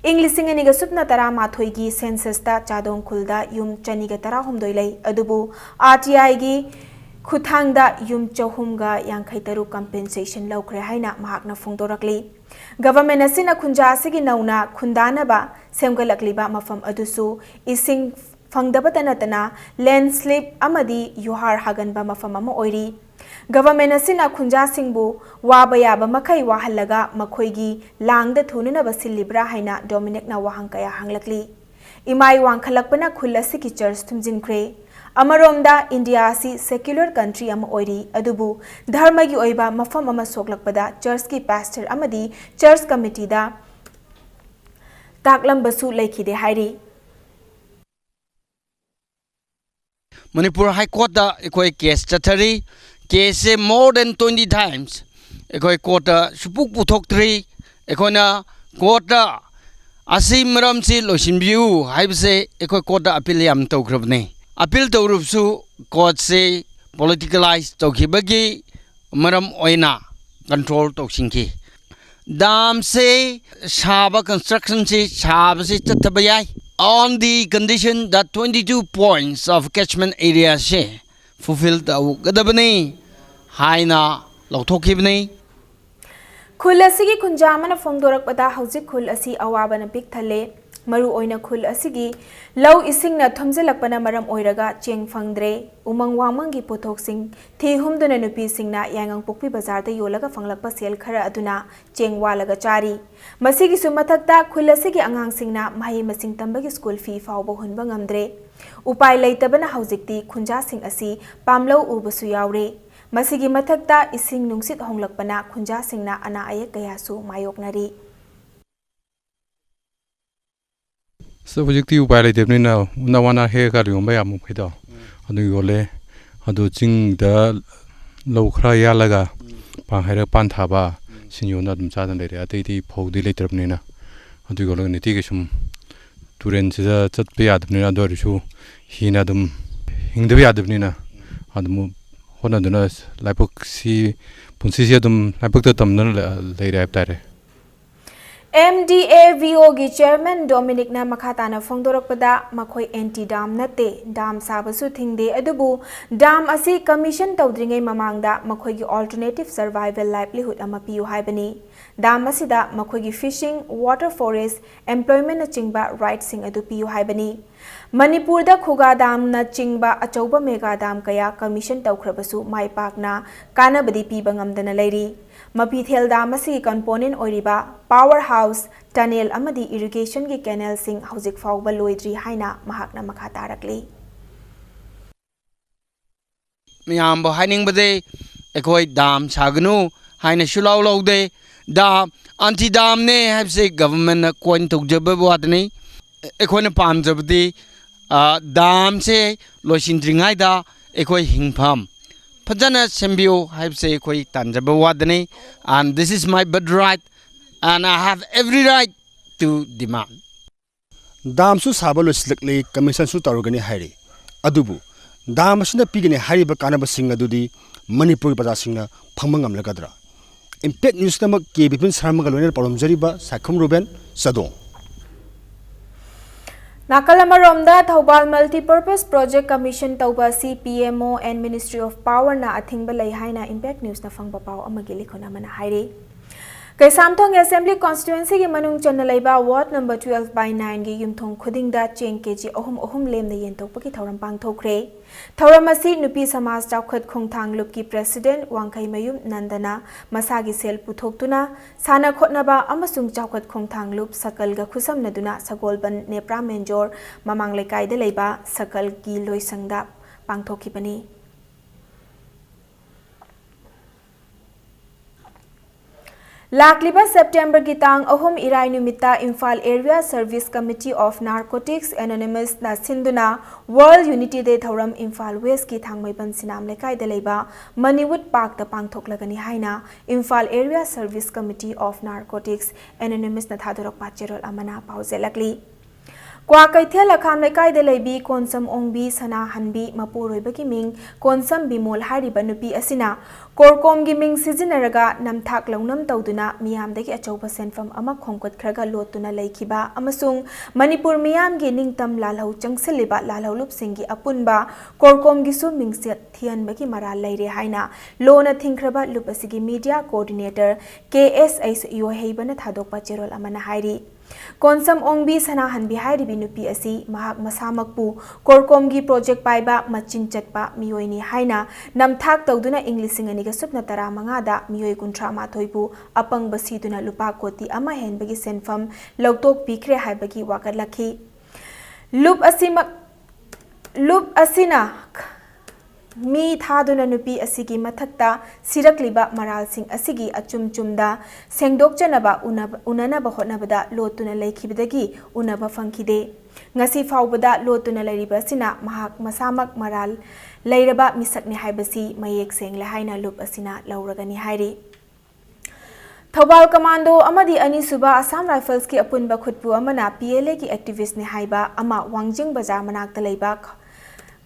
ꯏꯪ ꯂꯤꯁꯤꯡ ꯑꯅꯤꯒ ꯁꯨꯞꯅ ꯇꯔꯥꯃꯥꯊꯣꯏꯒꯤ ꯁꯦꯟꯁꯁꯇ ꯆꯥꯗꯣꯡ ꯈꯨꯜꯗ ꯌꯨꯝ ꯆꯅꯤꯒ ꯇꯔꯥꯍꯨꯝꯗꯣꯏ ꯂꯩ, ꯑꯗꯨꯕꯨ ꯑꯥꯔ ꯇꯤ ꯑꯥꯏꯒꯤ ꯈꯨꯠꯊꯥꯡꯗ ꯌꯨꯝ ꯆꯍꯨꯝꯒ ꯌꯥꯡꯈꯩ ꯇꯔꯨꯛ ꯀꯝꯄꯦꯟꯁꯦꯁꯟ ꯂꯧꯈ꯭ꯔꯦ ꯍꯥꯏꯅ ꯃꯍꯥꯛꯅ ꯐꯣꯡꯗꯣꯔꯛꯂꯤ꯫ ꯒꯚꯔꯟꯃꯦꯟꯠ ꯑꯁꯤꯅ ꯈꯨꯟꯖꯥ ꯑꯁꯤꯒꯤ ꯅꯧꯅ ꯈꯨꯟꯗꯥꯅꯕ ꯁꯦꯝꯒꯠꯂꯛꯂꯤꯕ ꯃꯐꯝ ꯑꯗꯨꯁꯨ ꯏꯁꯤꯡ ꯐꯪꯗꯕꯇ ꯅꯠꯇꯅ ꯂꯦꯟꯁ꯭ꯂꯤꯞ ꯑꯃꯗꯤ ꯌꯨꯍꯥꯔ ꯍꯥꯒꯟꯕ ꯃꯐꯝ ꯑꯃ ꯑꯣꯏꯔꯤ꯫ ꯒꯚꯔꯟꯃꯦꯟꯠ ꯑꯁꯤꯅ ꯈꯨꯟꯖꯥꯁꯤꯡꯕꯨ ꯋꯥꯕ ꯌꯥꯕ ꯃꯈꯩ ꯋꯥꯍꯜꯂꯒ ꯃꯈꯣꯏꯒꯤ ꯂꯥꯡꯗ ꯊꯨꯅꯅꯕ ꯁꯤꯜꯂꯤꯕ꯭ꯔꯥ ꯍꯥꯏꯅ ꯗꯣꯃꯤꯅꯤꯛꯅ ꯋꯥꯍꯪ ꯀꯌꯥ ꯍꯪꯂꯛꯂꯤ꯫ ꯏꯃꯥꯏ ꯋꯥꯡꯈꯠꯂꯛꯄꯅ ꯈꯨꯜ ꯑꯁꯤꯒꯤ ꯆꯔꯆ ꯊꯨꯝꯖꯤꯟꯈ꯭ꯔꯦ꯫ ꯑꯃꯔꯣꯝꯗ, ꯏꯟꯗꯤꯌꯥ ꯑꯁꯤ secular country ꯑꯃ ꯑꯣꯏꯔꯤ, ꯑꯗꯨꯕꯨ ꯙꯔꯃꯒꯤ ꯑꯣꯏꯕ ꯃꯐꯝ ꯑꯃ ꯁꯣꯛꯂꯛꯄꯗ churchꯀꯤ pastor ꯑꯃꯗꯤ church committeeꯗ ꯇꯥꯛꯂꯝꯕꯁꯨ ꯂꯩꯈꯤꯗꯦ ꯍꯥꯏꯔꯤ꯫ ꯃꯅꯤꯄꯨꯔ ꯍꯥꯏ ꯀꯣꯔꯠꯇ ꯑꯩꯈꯣꯏ ꯀꯦꯁ ꯆꯠꯊꯔꯤ꯫ ꯀꯦꯁꯁꯦ more than twenty times ꯑꯩꯈꯣꯏ ꯀꯣꯔꯠꯇ ꯁꯨꯄꯨ ꯄꯨꯊꯣꯛꯇ꯭ꯔꯤ꯫ ꯑꯩꯈꯣꯏꯅ ꯀꯣꯔꯠꯇ ꯑꯁꯤ ꯃꯔꯝꯁꯤ ꯂꯣꯏꯁꯤꯟꯕꯤꯌꯨ ꯍꯥꯏꯕꯁꯦ ꯑꯩꯈꯣꯏ ꯀꯣꯔꯠꯇ ꯑꯄꯤꯜ ꯌꯥꯝ ꯇꯧꯈ꯭ꯔꯕꯅꯤ꯫ ꯑꯄꯤꯜ ꯇꯧꯔꯕꯁꯨ ꯀꯣꯔꯠꯁꯦ politicalize ꯇꯧꯈꯤꯕꯒꯤ ꯃꯔꯝ ꯑꯣꯏꯅ control ꯇꯧꯁꯤꯟꯈꯤ꯫ ꯗꯥꯝꯁꯦ ꯁꯥꯕ, constructionꯁꯦ ꯁꯥꯕꯁꯦ ꯆꯠꯊꯕ ꯌꯥꯏ, on the condition that twenty two points of catchment areaꯁꯦ fulfill ꯇꯧꯒꯗꯕꯅꯤ ꯍꯥꯏꯅ ꯂꯧꯊꯣꯛꯈꯤꯕꯅꯤ꯫ ꯈꯨꯜ ꯑꯁꯤꯒꯤ ꯈꯨꯟꯖꯥ ꯑꯃꯅ ꯐꯣꯡꯗꯣꯔꯛꯄꯗ, ꯍꯧꯖꯤꯛ ꯈꯨꯜ ꯑꯁꯤ ꯑꯋꯥꯕꯅ ꯄꯤꯛ ꯊꯜꯂꯦ꯫ ꯃꯔꯨꯑꯣꯏꯅ ꯈꯨꯜ ꯑꯁꯤꯒꯤ ꯂꯧ ꯏꯁꯤꯡꯅ ꯊꯨꯝꯖꯤꯜꯂꯛꯄꯅ ꯃꯔꯝ ꯑꯣꯏꯔꯒ ꯆꯦꯡ ꯐꯪꯗ꯭ꯔꯦ꯫ ꯎꯃꯪ ꯋꯥꯃꯪꯒꯤ ꯄꯣꯠꯊꯣꯛꯁꯤꯡ ꯊꯤ ꯍꯨꯝꯗꯨꯅ ꯅꯨꯄꯤꯁꯤꯡꯅ ꯌꯥꯏꯉꯪꯄꯣꯛꯄꯤ ꯕꯖꯥꯔꯗ ꯌꯣꯜꯂꯒ ꯐꯪꯂꯛꯄ ꯁꯦꯜ ꯈꯔ ꯑꯗꯨꯅ ꯆꯦꯡ ꯋꯥꯜꯂꯒ ꯆꯥꯔꯤ꯫ ꯃꯁꯤꯒꯤꯁꯨ ꯃꯊꯛꯇ, ꯈꯨꯜ ꯑꯁꯤꯒꯤ ꯑꯉꯥꯡꯁꯤꯡꯅ ꯃꯍꯩ ꯃꯁꯤꯡ ꯇꯝꯕꯒꯤ school fee ꯐꯥꯎꯕ ꯍꯨꯟꯕ ꯉꯝꯗ꯭ꯔꯦ꯫ ꯎꯄꯥꯏ ꯂꯩꯇꯕꯅ ꯍꯧꯖꯤꯛꯇꯤ ꯈꯨꯟꯖꯥꯁꯤꯡ ꯑꯁꯤ ꯄꯥꯝꯂꯧ ꯎꯕꯁꯨ ꯌꯥꯎꯔꯦ꯫ ꯃꯁꯤꯒꯤ ꯃꯊꯛꯇ, ꯏꯁꯤꯡ ꯅꯨꯡꯁꯤꯠ ꯍꯣꯡꯂꯛꯄꯅ ꯈꯨꯟꯖꯥꯁꯤꯡꯅ ꯑꯅꯥ ꯑꯌꯦꯛ ꯀꯌꯥꯁꯨ ꯃꯥꯌꯣꯛꯅꯔꯤ꯫ ꯑꯁ, ꯍꯧꯖꯤꯛꯇꯤ ꯎꯄꯥꯏ ꯂꯩꯇꯕꯅꯤꯅ, ꯎꯅꯥ ꯋꯥꯅꯥ ꯍꯦꯛꯑꯒ ꯌꯣꯟꯕ ꯌꯥꯕ ꯃꯈꯩꯗꯣ ꯑꯗꯨ ꯌꯣꯜꯂꯦ꯫ ꯑꯗꯨ ꯆꯤꯡꯗ ꯂꯧ ꯈꯔ ꯌꯥꯜꯂꯒ, ꯄꯥꯟ ꯍꯩꯔꯒ ꯄꯥꯟ ꯊꯥꯕ, ꯁꯤꯡ ꯌꯣꯟꯅ ꯑꯗꯨꯝ ꯆꯥꯗꯅ ꯂꯩꯔꯦ꯫ ꯑꯇꯩꯗꯤ ꯐꯧꯗꯤ ꯂꯩꯇ꯭ꯔꯕꯅꯤꯅ꯫ ꯑꯗꯨ ꯌꯣꯜꯂꯒ ꯅꯨꯡꯇꯤꯒꯤ ꯁꯨꯝ, ꯇꯨꯔꯦꯟꯁꯤꯗ ꯆꯠꯄ ꯌꯥꯗꯕꯅꯤꯅ, ꯑꯗꯨ ꯑꯣꯏꯔꯁꯨ ꯍꯤꯅ ꯑꯗꯨꯝ ꯍꯤꯡꯗꯕ ꯌꯥꯗꯕꯅꯤꯅ, ꯑꯗꯨꯝ ꯍꯣꯠꯅꯗꯨꯅ ꯂꯥꯏꯕꯛꯁꯤ, ꯄꯨꯟꯁꯤꯁꯤ ꯑꯗꯨꯝ ꯂꯥꯏꯕꯛꯇ ꯇꯝꯗꯨꯅ ꯂꯩꯔꯦ ꯍꯥꯏꯕ ꯇꯥꯔꯦ꯫ MDAVOꯒꯤ chairman Dominicꯅ ꯃꯈꯥ ꯇꯥꯅ ꯐꯣꯡꯗꯣꯔꯛꯄꯗ, ꯃꯈꯣꯏ anti dam ꯅꯠꯇꯦ, dam ꯁꯥꯕꯁꯨ ꯊꯤꯡꯗꯦ, ꯑꯗꯨꯕꯨ dam ꯑꯁꯤ commission ꯇꯧꯗ꯭ꯔꯤꯉꯩ ꯃꯃꯥꯡꯗ ꯃꯈꯣꯏꯒꯤ alternative survival livelihood ꯑꯃ ꯄꯤꯌꯨ ꯍꯥꯏꯕꯅꯤ꯫ Dam ꯑꯁꯤꯗ ꯃꯈꯣꯏꯒꯤ fishing, water forest, employmentꯅꯆꯤꯡꯕ rightꯁꯤꯡ ꯑꯗꯨ ꯄꯤꯌꯨ ꯍꯥꯏꯕꯅꯤ꯫ ꯃꯅꯤꯄꯨꯔꯗ ꯈꯨꯒꯥ damꯅꯆꯤꯡꯕ ꯑꯆꯧꯕ mega dam ꯀꯌꯥ commission ꯇꯧꯈ꯭ꯔꯕꯁꯨ ꯃꯥꯏ ꯄꯥꯛꯅ ꯀꯥꯟꯅꯕꯗꯤ ꯄꯤꯕ ꯉꯝꯗꯅ ꯂꯩꯔꯤ꯫ ꯃꯄꯤꯊꯦꯜ dam ꯑꯁꯤꯒꯤ component ꯑꯣꯏꯔꯤꯕ power house, tunnel ꯑꯃꯗꯤ irrigationꯒꯤ canalꯁꯤꯡ ꯍꯧꯖꯤꯛ ꯐꯥꯎꯕ ꯂꯣꯏꯗ꯭ꯔꯤ ꯍꯥꯏꯅ ꯃꯍꯥꯛꯅ ꯃꯈꯥ ꯇꯥꯔꯛꯂꯤ꯫ ꯃꯌꯥꯝꯕꯨ ꯍꯥꯏꯅꯤꯡꯕꯗꯤ, ꯑꯩꯈꯣꯏ ꯗꯥꯝ ꯁꯥꯒꯅꯨ ꯍꯥꯏꯅ ꯁꯨꯛꯂꯧ ꯂꯧꯗꯦ꯫ ꯗꯥꯝ, ꯑꯦꯟꯇꯤ ꯗꯥꯝꯅꯦ ꯍꯥꯏꯕꯁꯦ ꯒꯚꯔꯟꯃꯦꯟꯠꯅ ꯀꯣꯏꯟ ꯇꯧꯖꯕ ꯋꯥꯗꯅꯤ꯫ ꯑꯩꯈꯣꯏꯅ ꯄꯥꯝꯖꯕꯗꯤ, ꯑ, ꯗꯥꯝꯁꯦ ꯂꯣꯏꯁꯤꯟꯗ꯭ꯔꯤꯉꯩꯗ ꯑꯩꯈꯣꯏ ꯍꯤꯡꯐꯝ ꯐꯖꯅ ꯁꯦꯝꯕꯤꯌꯨ ꯍꯥꯏꯕꯁꯦ ꯑꯩꯈꯣꯏ ꯇꯥꯟꯖꯕ ꯋꯥꯗꯅꯤ꯫ And this is my birthright, and I have every right to demand. ꯗꯥꯝꯁꯨ ꯁꯥꯕ ꯂꯣꯏꯁꯤꯜꯂꯛꯂꯦ, ꯀꯃꯤꯁꯟꯁꯨ ꯇꯧꯔꯒꯅꯤ ꯍꯥꯏꯔꯤ꯫ ꯑꯗꯨꯕꯨ ꯗꯥꯝ ꯑꯁꯤꯅ ꯄꯤꯒꯅꯤ ꯍꯥꯏꯔꯤꯕ ꯀꯥꯟꯅꯕꯁꯤꯡ ꯑꯗꯨꯗꯤ ꯃꯅꯤꯄꯨꯔꯒꯤ ꯄ꯭ꯔꯖꯥꯁꯤꯡꯅ ꯐꯪꯕ ꯉꯝꯂꯒꯗ꯭ꯔꯥ? ꯏꯝꯄꯦꯛ ꯅ꯭ꯌꯨꯁꯀꯤꯗꯃꯛ ꯀꯦ ꯕꯤꯄꯤꯟ ꯁꯔꯃꯒ ꯂꯣꯏꯅꯅ ꯄꯥꯎꯔꯝꯖꯔꯤꯕ ꯁꯥꯏꯈꯨꯝ ꯔꯨꯕꯦꯟ, ꯆꯥꯗꯣꯡ꯫ ꯅꯥꯀꯜ ꯑꯃꯔꯣꯝꯗ, ꯊꯧꯕꯥꯜ Multipurpose Project commission ꯇꯧꯕ ꯑꯁꯤ P M O and Ministry of Powerꯅ ꯑꯊꯤꯡꯕ ꯂꯩ ꯍꯥꯏꯅ ꯏꯝꯄꯦꯛ ꯅ꯭ꯌꯨꯁꯅ ꯐꯪꯕ ꯄꯥꯎ ꯑꯃꯒꯤ ꯂꯤꯈꯨꯟ ꯑꯃꯅ ꯍꯥꯏꯔꯤ꯫ ꯀꯩꯁꯥꯝꯊꯣꯡ Assembly Constituencyꯒꯤ ꯃꯅꯨꯡ ꯆꯟꯅ ꯂꯩꯕ Ward number twelve by nineꯒꯤ ꯌꯨꯝꯊꯣꯡ ꯈꯨꯗꯤꯡꯗ ꯆꯦꯡ ꯀꯦꯖꯤ ꯑꯍꯨꯝ ꯑꯍꯨꯝ ꯂꯦꯝꯅ ꯌꯦꯟꯊꯣꯛꯄꯒꯤ ꯊꯧꯔꯝ ꯄꯥꯡꯊꯣꯛꯈ꯭ꯔꯦ꯫ ꯊꯧꯔꯝ ꯑꯁꯤ ꯅꯨꯄꯤ ꯁꯃꯥꯖ ꯆꯥꯎꯈꯠ ꯈꯣꯡꯊꯥꯡ ꯂꯨꯞꯀꯤ President ꯋꯥꯡꯈꯩꯃꯌꯨꯝ ꯅꯟꯗꯅ ꯃꯁꯥꯒꯤ ꯁꯦꯜ ꯄꯨꯊꯣꯛꯇꯨꯅ ꯁꯥꯟꯅ ꯈꯣꯠꯅꯕ ꯑꯃꯁꯨꯡ ꯆꯥꯎꯈꯠ ꯈꯣꯡꯊꯥꯡ ꯂꯨꯞ ꯁꯀꯜꯒ ꯈꯨꯠꯁꯝꯅꯗꯨꯅ ꯁꯒꯣꯜꯕꯟ ꯅꯦꯄ꯭ꯔꯥ ꯃꯦꯟꯖꯣꯔ ꯃꯃꯥꯡ ꯂꯩꯀꯥꯏꯗ ꯂꯩꯕ ꯁꯀꯜꯒꯤ ꯂꯣꯏꯁꯪꯗ ꯄꯥꯡꯊꯣꯛꯈꯤꯕꯅꯤ꯫ ꯂꯥꯛꯂꯤꯕ Septemberꯒꯤ ꯇꯥꯡ ꯑꯍꯨꯝ ꯏꯔꯥꯏ ꯅꯨꯃꯤꯠꯇ Imphal Area Service Committee of Narcotics Anonymousꯅ ꯁꯤꯟꯗꯨꯅ World Unity Day ꯊꯧꯔꯝ Imphal Westꯀꯤ ꯊꯥꯡꯃꯩꯕꯟ ꯁꯤꯅꯥꯝ ꯂꯩꯀꯥꯏꯗ ꯂꯩꯕ Mannywood Parkꯇ ꯄꯥꯡꯊꯣꯛꯂꯒꯅꯤ ꯍꯥꯏꯅ Imphal Area Service Committee of Narcotics Anonymousꯅ ꯊꯥꯗꯣꯔꯛꯄ ꯆꯦꯔꯣꯜ ꯑꯃꯅ ꯄꯥꯎꯖꯦꯜꯂꯛꯂꯤ꯫ ꯀ꯭ꯋꯥꯀꯩꯊꯦꯜ ꯑꯈꯥꯝ ꯂꯩꯀꯥꯏꯗ ꯂꯩꯕꯤ ꯀꯣꯟꯁꯝ ꯑꯣꯡꯕꯤ ꯁꯅꯥꯍꯟꯕꯤ ꯃꯄꯨꯔꯣꯏꯕꯒꯤ ꯃꯤꯡ ꯀꯣꯟꯁꯝ ꯕꯤꯃꯣꯜ ꯍꯥꯏꯔꯤꯕ ꯅꯨꯄꯤ ꯑꯁꯤꯅ ꯀꯣꯔꯀꯣꯝꯒꯤ ꯃꯤꯡ ꯁꯤꯖꯤꯟꯅꯔꯒ ꯅꯝꯊꯥꯛ ꯂꯧꯅꯝ ꯇꯧꯗꯨꯅ ꯃꯤꯌꯥꯝꯗꯒꯤ ꯑꯆꯧꯕ ꯁꯦꯟꯐꯝ ꯑꯃ ꯈꯣꯝꯒꯠꯈ꯭ꯔꯒ ꯂꯣꯠꯇꯨꯅ ꯂꯩꯈꯤꯕ ꯑꯃꯁꯨꯡ ꯃꯅꯤꯄꯨꯔ ꯃꯤꯌꯥꯝꯒꯤ ꯅꯤꯡꯇꯝ ꯂꯥꯜꯍꯧ ꯆꯪꯁꯤꯜꯂꯤꯕ ꯂꯥꯜꯍꯧꯂꯨꯞꯁꯤꯡꯒꯤ ꯑꯄꯨꯟꯕ ꯀꯣꯔꯀꯣꯝꯒꯤꯁꯨ ꯃꯤꯡꯆꯠ ꯊꯤꯍꯟꯕꯒꯤ ꯃꯔꯥꯜ ꯂꯩꯔꯦ ꯍꯥꯏꯅ ꯂꯣꯅ ꯊꯤꯡꯈ꯭ꯔꯕ ꯂꯨꯞ ꯑꯁꯤꯒꯤ media coordinator ꯀꯦ ꯑꯦꯁ ꯑꯩꯁ ꯌꯣꯍꯩꯕꯅ ꯊꯥꯗꯣꯛꯄ ꯆꯦꯔꯣꯜ ꯑꯃꯅ ꯍꯥꯏꯔꯤ꯫ ꯀꯣꯟꯁꯝ ꯑꯣꯡꯕꯤ ꯁꯅꯥꯍꯟꯕꯤ ꯍꯥꯏꯔꯤꯕꯤ ꯅꯨꯄꯤ ꯑꯁꯤ ꯃꯍꯥꯛ ꯃꯁꯥꯃꯛꯄꯨ ꯀꯣꯔꯀꯣꯝꯒꯤ project ꯄꯥꯏꯕ ꯃꯆꯤꯟ ꯆꯠꯄ ꯃꯤꯑꯣꯏꯅꯤ ꯍꯥꯏꯅ ꯅꯝꯊꯥꯛ ꯇꯧꯗꯨꯅ ꯏꯪ ꯂꯤꯁꯤꯡ ꯑꯅꯤꯒ ꯁꯨꯞꯅ ꯇꯔꯥꯃꯉꯥꯗ ꯃꯤꯑꯣꯏ ꯀꯨꯟꯊ꯭ꯔꯥ ꯃꯥꯊꯣꯏꯕꯨ ꯑꯄꯪꯕ ꯁꯤꯗꯨꯅ ꯂꯨꯄꯥ ꯀꯣꯇꯤ ꯑꯃ ꯍꯦꯟꯕꯒꯤ ꯁꯦꯟꯐꯝ ꯂꯧꯊꯣꯛꯄꯤꯈ꯭ꯔꯦ ꯍꯥꯏꯕꯒꯤ ꯋꯥꯀꯠꯂꯛꯈꯤ꯫ ꯂꯨꯞ ꯑꯁꯤꯃꯛ, ꯂꯨꯞ ꯑꯁꯤꯅ ꯃꯤ ꯊꯥꯗꯨꯅ ꯅꯨꯄꯤ ꯑꯁꯤꯒꯤ ꯃꯊꯛꯇ ꯁꯤꯔꯛꯂꯤꯕ ꯃꯔꯥꯜꯁꯤꯡ ꯑꯁꯤꯒꯤ ꯑꯆꯨꯝ ꯆꯨꯝꯗ ꯁꯦꯡꯗꯣꯛꯆꯅꯕ ꯎꯅꯕ-, ꯎꯅꯅꯕ ꯍꯣꯠꯅꯕꯗ ꯂꯣꯠꯇꯨꯅ ꯂꯩꯈꯤꯕꯗꯒꯤ ꯎꯅꯕ ꯐꯪꯈꯤꯗꯦ꯫ ꯉꯁꯤ ꯐꯥꯎꯕꯗ ꯂꯣꯠꯇꯨꯅ ꯂꯩꯔꯤꯕ ꯑꯁꯤꯅ ꯃꯍꯥꯛ ꯃꯁꯥꯃꯛ ꯃꯔꯥꯜ ꯂꯩꯔꯕ ꯃꯤꯁꯛꯅꯤ ꯍꯥꯏꯕꯁꯤ ꯃꯌꯦꯛ ꯁꯦꯡꯂꯦ ꯍꯥꯏꯅ ꯂꯨꯞ ꯑꯁꯤꯅ ꯂꯧꯔꯒꯅꯤ ꯍꯥꯏꯔꯤ꯫ ꯊꯧꯕꯥꯜ ꯀꯃꯥꯟꯗꯣ ꯑꯃꯗꯤ ꯑꯅꯤꯁꯨꯕ ꯑꯁꯥꯝ ꯔꯥꯏꯐꯜꯁꯀꯤ ꯑꯄꯨꯟꯕ ꯈꯨꯠꯄꯨ ꯑꯃꯅ ꯄꯤ ꯑꯦꯜ ꯑꯦꯒꯤ ꯑꯦꯛꯇꯤꯚꯤꯁ꯭ꯠꯅꯤ ꯍꯥꯏꯕ ꯑꯃ ꯋꯥꯡꯖꯤꯡ ꯕꯖꯥꯔ ꯃꯅꯥꯛꯇ ꯂꯩꯕ ꯈ-,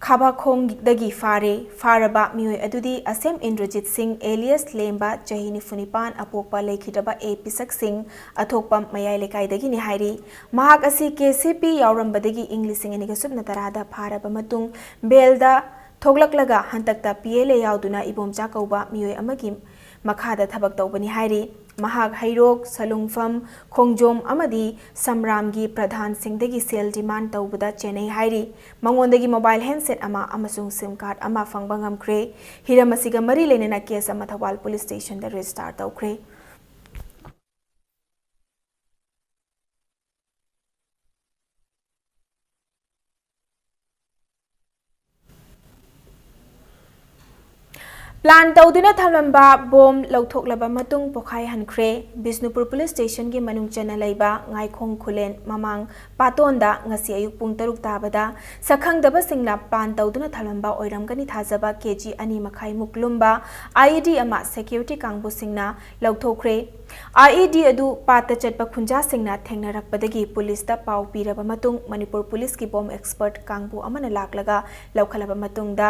ꯈꯥꯕꯥꯈꯣꯡꯗꯒꯤ ꯐꯥꯔꯦ꯫ ꯐꯥꯔꯕ ꯃꯤꯑꯣꯏ ꯑꯗꯨꯗꯤ ꯑꯁꯦꯝ ꯏꯟꯗ꯭ꯔꯖꯤꯠ ꯁꯤꯡ alias ꯂꯦꯝꯕ, ꯆꯍꯤ ꯅꯤꯐꯨ ꯅꯤꯄꯥꯟ, ꯑꯄꯣꯛꯄ ꯂꯩꯈꯤꯗ꯭ꯔꯕ ꯑꯦ ꯄꯤꯁꯛ ꯁꯤꯡ, ꯑꯊꯣꯛꯄꯝ ꯃꯌꯥꯏ ꯂꯩꯀꯥꯏꯗꯒꯤꯅꯤ ꯍꯥꯏꯔꯤ꯫ ꯃꯍꯥꯛ ꯑꯁꯤ ꯀꯦ ꯁꯤ ꯄꯤ ꯌꯥꯎꯔꯝꯕꯗꯒꯤ ꯏꯪ ꯂꯤꯁꯤꯡ ꯑꯅꯤꯒ ꯁꯨꯞꯅ ꯇꯔꯥꯗ ꯐꯥꯔꯕ ꯃꯇꯨꯡ ꯕꯦꯜꯗ ꯊꯣꯛꯂꯛꯂꯒ ꯍꯟꯗꯛꯇ ꯄꯤ ꯑꯦꯜ ꯑꯦ ꯌꯥꯎꯗꯨꯅ ꯏꯕꯣꯝꯆꯥ ꯀꯧꯕ ꯃꯤꯑꯣꯏ ꯑꯃꯒꯤ ꯃꯈꯥꯗ ꯊꯕꯛ ꯇꯧꯕꯅꯤ ꯍꯥꯏꯔꯤ꯫ ꯃꯍꯥꯛ ꯍꯩꯔꯣꯛ, ꯁꯂꯨꯡꯐꯝ, ꯈꯣꯡꯖꯣꯝ ꯑꯃꯗꯤ ꯁꯝꯔꯥꯝꯒꯤ ꯄ꯭ꯔꯙꯥꯟꯁꯤꯡꯗꯒꯤ ꯁꯦꯜ ꯗꯤꯃꯥꯟ ꯇꯧꯕꯗ ꯆꯦꯟꯅꯩ ꯍꯥꯏꯔꯤ꯫ ꯃꯉꯣꯟꯗꯒꯤ ꯃꯣꯕꯥꯏꯜ ꯍꯦꯟꯁꯦꯠ ꯑꯃ ꯑꯃꯁꯨꯡ ꯁꯤꯝ ꯀꯥꯔꯗ ꯑꯃ ꯐꯪꯕ ꯉꯝꯈ꯭ꯔꯦ꯫ ꯍꯤꯔꯝ ꯑꯁꯤꯒ ꯃꯔꯤ ꯂꯩꯅꯅ ꯀꯦꯁ ꯑꯃ ꯊꯧꯕꯥꯜ ꯄꯨꯂꯤꯁ ꯁ꯭ꯇꯦꯁꯟꯗ ꯔꯦꯖꯤꯁꯇꯥꯔ ꯇꯧꯈ꯭ꯔꯦ꯫ ꯄ꯭ꯂꯥꯟ ꯇꯧꯗꯨꯅ ꯊꯝꯂꯝꯕ ꯕꯣꯝ ꯂꯧꯊꯣꯛꯂꯕ ꯃꯇꯨꯡ ꯄꯣꯈꯥꯏꯍꯟꯈ꯭ꯔꯦ꯫ ꯕꯤꯁꯅꯨꯄꯨꯔ ꯄꯨꯂꯤꯁ ꯁ꯭ꯇꯦꯁꯟꯒꯤ ꯃꯅꯨꯡ ꯆꯟꯅ ꯂꯩꯕ ꯉꯥꯏꯈꯣꯡ ꯈꯨꯂꯦꯟ ꯃꯃꯥꯡ ꯄꯥꯇꯣꯟꯗ ꯉꯁꯤ ꯑꯌꯨꯛ ꯄꯨꯡ ꯇꯔꯨꯛ ꯇꯥꯕꯗ ꯁꯛꯈꯪꯗꯕꯁꯤꯡꯅ ꯄ꯭ꯂꯥꯟ ꯇꯧꯗꯨꯅ ꯊꯝꯂꯝꯕ ꯑꯣꯏꯔꯝꯒꯅꯤ ꯊꯥꯖꯕ ꯀꯦ ꯖꯤ ꯑꯅꯤ ꯃꯈꯥꯏꯃꯨꯛ ꯂꯨꯝꯕ ꯑꯥꯏ ꯏ ꯗꯤ ꯑꯃ ꯁꯦꯀ꯭ꯌꯨꯔꯤꯇꯤ ꯀꯥꯡꯕꯨꯁꯤꯡꯅ ꯂꯧꯊꯣꯛꯈ꯭ꯔꯦ꯫ ꯑꯥꯏ ꯏ ꯗꯤ ꯑꯗꯨ ꯄꯥꯠꯇ ꯆꯠꯄ ꯈꯨꯟꯖꯥꯁꯤꯡꯅ ꯊꯦꯡꯅꯔꯛꯄꯗꯒꯤ ꯄꯨꯂꯤꯁꯇ ꯄꯥꯎ ꯄꯤꯔꯕ ꯃꯇꯨꯡ ꯃꯅꯤꯄꯨꯔ ꯄꯨꯂꯤꯁꯀꯤ ꯕꯣꯝ ꯑꯦꯛꯁꯄꯔꯠ ꯀꯥꯡꯕꯨ ꯑꯃꯅ ꯂꯥꯛꯂꯒ ꯂꯧꯈꯠꯂꯕ ꯃꯇꯨꯡꯗ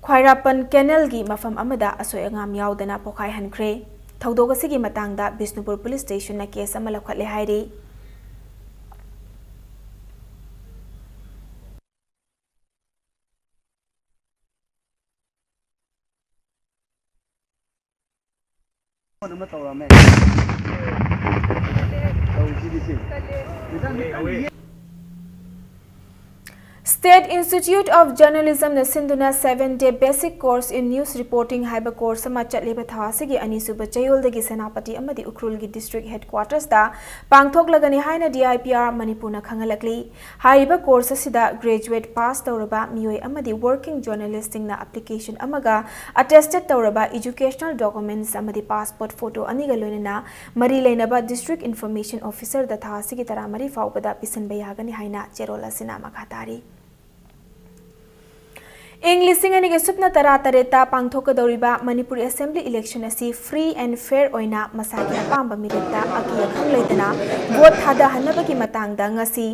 ꯈ꯭ꯋꯥꯏꯔꯥꯛꯄꯟ ꯀꯦꯅꯦꯜꯒꯤ ꯃꯐꯝ ꯑꯃꯗ ꯑꯁꯣꯏ ꯑꯉꯥꯝ ꯌꯥꯎꯗꯅ ꯄꯣꯈꯥꯏꯍꯟꯈ꯭ꯔꯦ꯫ ꯊꯧꯗꯣꯛ ꯑꯁꯤꯒꯤ ꯃꯇꯥꯡꯗ ꯕꯤꯁꯅꯨꯄꯨꯔ ꯄꯨꯂꯤꯁ ꯁ꯭ꯇꯦꯁꯟꯅ ꯀꯦꯁ ꯑꯃ ꯂꯧꯈꯠꯂꯦ ꯍꯥꯏꯔꯤ꯫ ꯑꯃ ꯇꯧꯔꯝꯃꯦ꯫ ꯇꯧꯁꯤꯗꯤ ꯁꯤ꯫ State Institute of Journalism ꯅ ꯁꯤꯟꯗꯨꯅ Seven Day Basic Course in News Reporting ꯍꯥꯏꯕ course ꯑꯃ ꯆꯠꯂꯤꯕ ꯊꯥ ꯑꯁꯤꯒꯤ ꯑꯅꯤꯁꯨꯕ ꯆꯌꯣꯜꯗꯒꯤ ꯁꯦꯅꯥꯄꯇꯤ ꯑꯃꯗꯤ ꯎꯈ꯭ꯔꯨꯜꯒꯤ district headquarters ꯇ ꯄꯥꯡꯊꯣꯛꯂꯒꯅꯤ ꯍꯥꯏꯅ D I P R ꯃꯅꯤꯄꯨꯔꯅ ꯈꯪꯍꯜꯂꯛꯂꯤ꯫ ꯍꯥꯏꯔꯤꯕ course ꯑꯁꯤꯗ graduate pass ꯇꯧꯔꯕ ꯃꯤꯑꯣꯏ ꯑꯃꯗꯤ working journalist ꯁꯤꯡꯅ application ꯑꯃꯒ attested ꯇꯧꯔꯕ educational documents ꯑꯃꯗꯤ passport photo ꯑꯅꯤꯒ ꯂꯣꯏꯅꯅ ꯃꯔꯤ ꯂꯩꯅꯕ district information officer ꯗ ꯊꯥ ꯑꯁꯤꯒꯤ ꯇꯔꯥꯃꯔꯤ ꯐꯥꯎꯕꯗ ꯄꯤꯁꯤꯟꯕ ꯌꯥꯒꯅꯤ ꯍꯥꯏꯅ ꯆꯦꯔꯣꯜ ꯑꯁꯤꯅ ꯃꯈꯥ ꯇꯥꯔꯤ꯫ ꯏꯪ ꯂꯤꯁꯤꯡ ꯑꯅꯤꯒ ꯁꯨꯞꯅ ꯇꯔꯥ ꯇꯔꯦꯠꯇ ꯄꯥꯡꯊꯣꯛꯀꯗꯧꯔꯤꯕ ꯃꯅꯤꯄꯨꯔ assembly election ꯑꯁꯤ free and fair ꯑꯣꯏꯅ ꯃꯁꯥꯒꯤ ꯑꯄꯥꯝꯕ ꯃꯤꯔꯦꯞꯇ ꯑꯀꯤ ꯑꯈꯪ ꯂꯩꯇꯅ vote ꯊꯥꯗꯍꯟꯅꯕꯒꯤ ꯃꯇꯥꯡꯗ ꯉꯁꯤ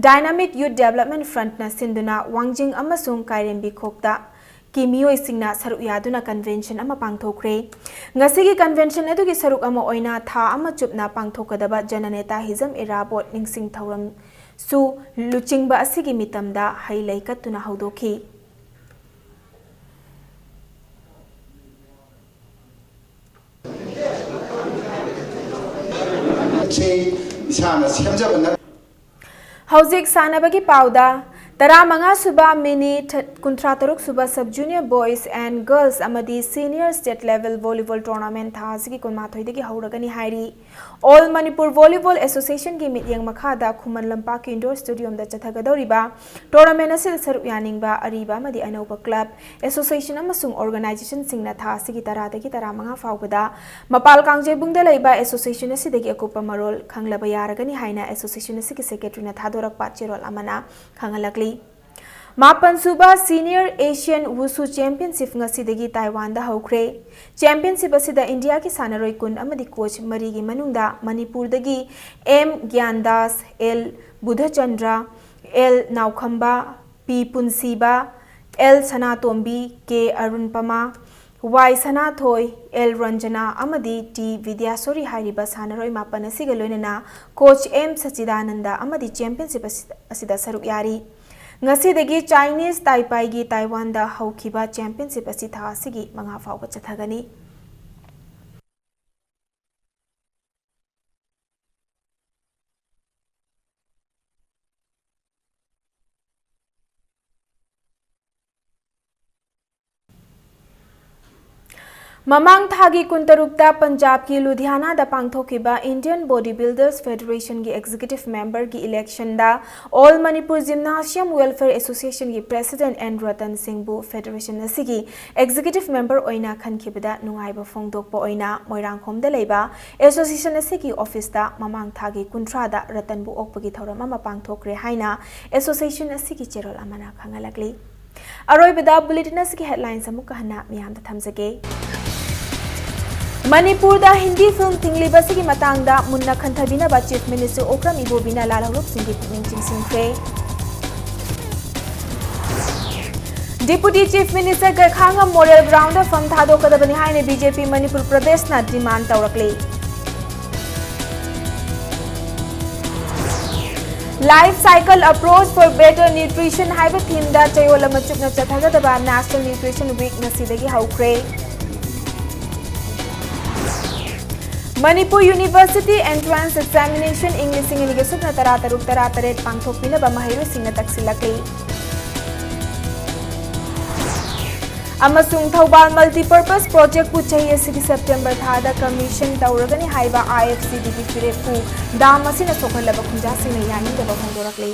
Dynamic Youth Development Front ꯅ ꯁꯤꯟꯗꯨꯅ ꯋꯥꯡꯖꯤꯡ ꯑꯃꯁꯨꯡ ꯀꯥꯏꯔꯦꯝꯕꯤꯈꯣꯛꯇ ꯀꯤ ꯃꯤꯑꯣꯏꯁꯤꯡꯅ ꯁꯔꯨꯛ ꯌꯥꯗꯨꯅ convention ꯑꯃ ꯄꯥꯡꯊꯣꯛꯈ꯭ꯔꯦ꯫ ꯉꯁꯤꯒꯤ convention ꯑꯗꯨꯒꯤ ꯁꯔꯨꯛ ꯑꯃ ꯑꯣꯏꯅ ꯊꯥ ꯑꯃ ꯆꯨꯞꯅ ꯄꯥꯡꯊꯣꯛꯀꯗꯕ ꯖꯅꯅꯦꯇꯥ ꯍꯤꯖꯝ ꯏꯔꯥꯕꯣꯠ ꯅꯤꯡꯁꯤꯡ ꯊꯧꯔꯝꯁꯨ ꯂꯨꯆꯤꯡꯕ ꯑꯁꯤꯒꯤ ꯃꯤꯇꯝꯗ ꯍꯩ ꯂꯩ ꯀꯠꯇꯨꯅ ꯍꯧꯗꯣꯛꯈꯤ꯫ ꯁꯤ ꯏꯁꯥꯅ ꯁꯦꯝꯖꯕ ꯅꯠ- ꯍꯧꯖꯤꯛ ꯁꯥꯟꯅꯕꯒꯤ ꯄꯥꯎꯗ, ꯇꯔꯥꯃꯉꯥ ꯁꯨꯕ mini, ꯊ-, ꯀꯨꯟꯊ꯭ꯔꯥ ꯇꯔꯨꯛ ꯁꯨꯕ sub junior boys and girls ꯑꯃꯗꯤ senior state level volleyball tournament ꯊꯥ ꯑꯁꯤꯒꯤ ꯀꯨꯟꯃꯥꯊꯣꯏꯗꯒꯤ ꯍꯧꯔꯒꯅꯤ ꯍꯥꯏꯔꯤ꯫ All Manipur Volleyball Association ꯒꯤ ꯃꯤꯠꯌꯦꯡ ꯃꯈꯥꯗ ꯈꯨꯃꯟ ꯂꯝꯄꯥꯛꯀꯤ indoor stadium ꯗ ꯆꯠꯊꯒꯗꯧꯔꯤꯕ tournament ꯑꯁꯤꯗ ꯁꯔꯨꯛ ꯌꯥꯅꯤꯡꯕ ꯑꯔꯤꯕ ꯑꯃꯗꯤ ꯑꯅꯧꯕ club, association ꯑꯃꯁꯨꯡ organization ꯁꯤꯡꯅ ꯊꯥ ꯑꯁꯤꯒꯤ ꯇꯔꯥꯗꯒꯤ ꯇꯔꯥꯃꯉꯥ ꯐꯥꯎꯕꯗ ꯃꯄꯥꯜ ꯀꯥꯡꯖꯩꯕꯨꯡꯗ ꯂꯩꯕ association ꯑꯁꯤꯗꯒꯤ ꯑꯀꯨꯞꯄ ꯃꯔꯣꯜ ꯈꯪꯂꯕ ꯌꯥꯔꯒꯅꯤ ꯍꯥꯏꯅ association ꯑꯁꯤꯒꯤ secretary ꯅ ꯊꯥꯗꯣꯔꯛꯄ ꯆꯦꯔꯣꯜ ꯑꯃꯅ ꯈꯪꯍꯜꯂꯛꯂꯤ꯫ ꯃꯥꯄꯟ ꯁꯨꯕ Senior Asian Wushu Championship ꯉꯁꯤꯗꯒꯤ ꯇꯥꯏꯋꯥꯟꯗ ꯍꯧꯈ꯭ꯔꯦ꯫ Championship ꯑꯁꯤꯗ ꯏꯟꯗꯤꯌꯥꯒꯤ ꯁꯥꯟꯅꯔꯣꯏ ꯀꯨꯟ ꯑꯃꯗꯤ coach ꯃꯔꯤꯒꯤ ꯃꯅꯨꯡꯗ ꯃꯅꯤꯄꯨꯔꯗꯒꯤ M ꯒ꯭ꯌꯥꯟꯗꯥꯁ, L Budhachandra, L ꯅꯥꯎꯈꯝꯕ, P ꯄꯨꯟꯁꯤꯕ, L ꯁꯅꯥꯇꯣꯝꯕꯤ, K ꯑꯔꯨꯟꯄꯃꯥ, Y ꯁꯅꯥꯊꯣꯏ, L ꯔꯟꯖꯅꯥ ꯑꯃꯗꯤ T ꯕꯤꯗ꯭ꯌꯥꯁꯣꯔꯤ ꯍꯥꯏꯔꯤꯕ ꯁꯥꯟꯅꯔꯣꯏ ꯃꯥꯄꯟ ꯑꯁꯤꯒ ꯂꯣꯏꯅꯅ coach M ꯁꯆꯤꯗꯥꯅꯟꯗ ꯑꯃꯗꯤ championship ꯑꯁꯤ-, ꯑꯁꯤꯗ ꯁꯔꯨꯛ ꯌꯥꯔꯤ꯫ ꯉꯁꯤꯗꯒꯤ Chinese ꯇꯥꯏꯄꯥꯏꯒꯤ ꯇꯥꯏꯋꯥꯟꯗ ꯍꯧꯈꯤꯕ championship ꯑꯁꯤ ꯊꯥ ꯑꯁꯤꯒꯤ ꯃꯉꯥ ꯐꯥꯎꯕ ꯆꯠꯊꯒꯅꯤ꯫ ꯃꯃꯥꯡ ꯊꯥꯒꯤ ꯀꯨꯟꯇꯔꯨꯛꯇ ꯄꯟꯖꯥꯕꯀꯤ ꯂꯨꯙꯤꯌꯥꯅꯥꯗ ꯄꯥꯡꯊꯣꯛꯈꯤꯕ Indian Body Builders Federationꯒꯤ Executive Memberꯒꯤ electionꯗ All Manipur Gymnasium Welfare Associationꯒꯤ President N Ratan Singhꯕꯨ federation ꯑꯁꯤꯒꯤ Executive Member ꯑꯣꯏꯅ ꯈꯟꯈꯤꯕꯗ ꯅꯨꯡꯉꯥꯏꯕ ꯐꯣꯡꯗꯣꯛꯄ ꯑꯣꯏꯅ ꯃꯣꯏꯔꯥꯡꯈꯣꯝꯗ ꯂꯩꯕ association ꯑꯁꯤꯒꯤ officeꯇ ꯃꯃꯥꯡ ꯊꯥꯒꯤ ꯀꯨꯟꯊ꯭ꯔꯥꯗ ꯔꯇꯟꯕꯨ ꯑꯣꯛꯄꯒꯤ ꯊꯧꯔꯝ ꯑꯃ ꯄꯥꯡꯊꯣꯛꯈ꯭ꯔꯦ ꯍꯥꯏꯅ association ꯑꯁꯤꯒꯤ ꯆꯦꯔꯣꯜ ꯑꯃꯅ ꯈꯪꯍꯜꯂꯛꯂꯤ꯫ ꯑꯔꯣꯏꯕꯗ bulletin ꯑꯁꯤꯒꯤ headlines ꯑꯃꯨꯛꯀ ꯍꯟꯅ ꯃꯤꯌꯥꯝꯗ ꯊꯝꯖꯒꯦ꯫ ꯃꯅꯤꯄꯨꯔꯗ ꯍꯤꯟꯗꯤ film ꯊꯤꯡꯂꯤꯕꯁꯤꯒꯤ ꯃꯇꯥꯡꯗ ꯃꯨꯟꯅ ꯈꯟꯊꯕꯤꯅꯕ Chief Minister ꯑꯣꯀ꯭ꯔꯝ ꯏꯕꯣꯕꯤꯅ ꯂꯥꯜꯍꯧꯂꯨꯞꯁꯤꯡꯒꯤ ꯄꯨꯛꯅꯤꯡ ꯆꯤꯡꯁꯤꯟꯈ꯭ꯔꯦ꯫ Deputy Chief Minister ꯒꯩꯈꯥꯡꯉꯝ Morel Groundꯗ ꯐꯝ ꯊꯥꯗꯣꯛꯀꯗꯕꯅꯤ ꯍꯥꯏꯅ BJP Manipur ꯄ꯭ꯔꯗꯦꯁꯅ demand ꯇꯧꯔꯛꯂꯤ꯫ Life Cycle Approach for Better Nutrition ꯍꯥꯏꯕ themeꯗ ꯆꯌꯣꯜ ꯑꯃ ꯆꯨꯞꯅ ꯆꯠꯊꯒꯗꯕ National Nutrition Week ꯉꯁꯤꯗꯒꯤ ꯍꯧꯈ꯭ꯔꯦ꯫ ꯃꯅꯤꯄꯨꯔ University Entrance Examination ꯏꯪ ꯂꯤꯁꯤꯡ ꯑꯅꯤꯒ ꯁꯨꯞꯅ ꯇꯔꯥ ꯇꯔꯨꯛ ꯇꯔꯥ ꯇꯔꯦꯠ ꯄꯥꯡꯊꯣꯛꯄꯤꯅꯕ ꯃꯍꯩꯔꯣꯏꯁꯤꯡꯅ ꯇꯛꯁꯤꯜꯂꯛꯂꯤ꯫ ꯑꯃꯁꯨꯡ ꯊꯧꯕꯥꯜ Multipurpose Projectꯄꯨ ꯆꯍꯤ ꯑꯁꯤꯒꯤ September ꯊꯥꯗ commission ꯇꯧꯔꯒꯅꯤ ꯍꯥꯏꯕ IFCDꯒꯤ ꯐꯤꯔꯦꯞꯄꯨ dam ꯑꯁꯤꯅ ꯁꯣꯛꯍꯜꯂꯕ ꯈꯨꯟꯖꯥꯁꯤꯡꯅ ꯌꯥꯅꯤꯡꯗꯕ ꯐꯣꯡꯗꯣꯔꯛꯂꯤ꯫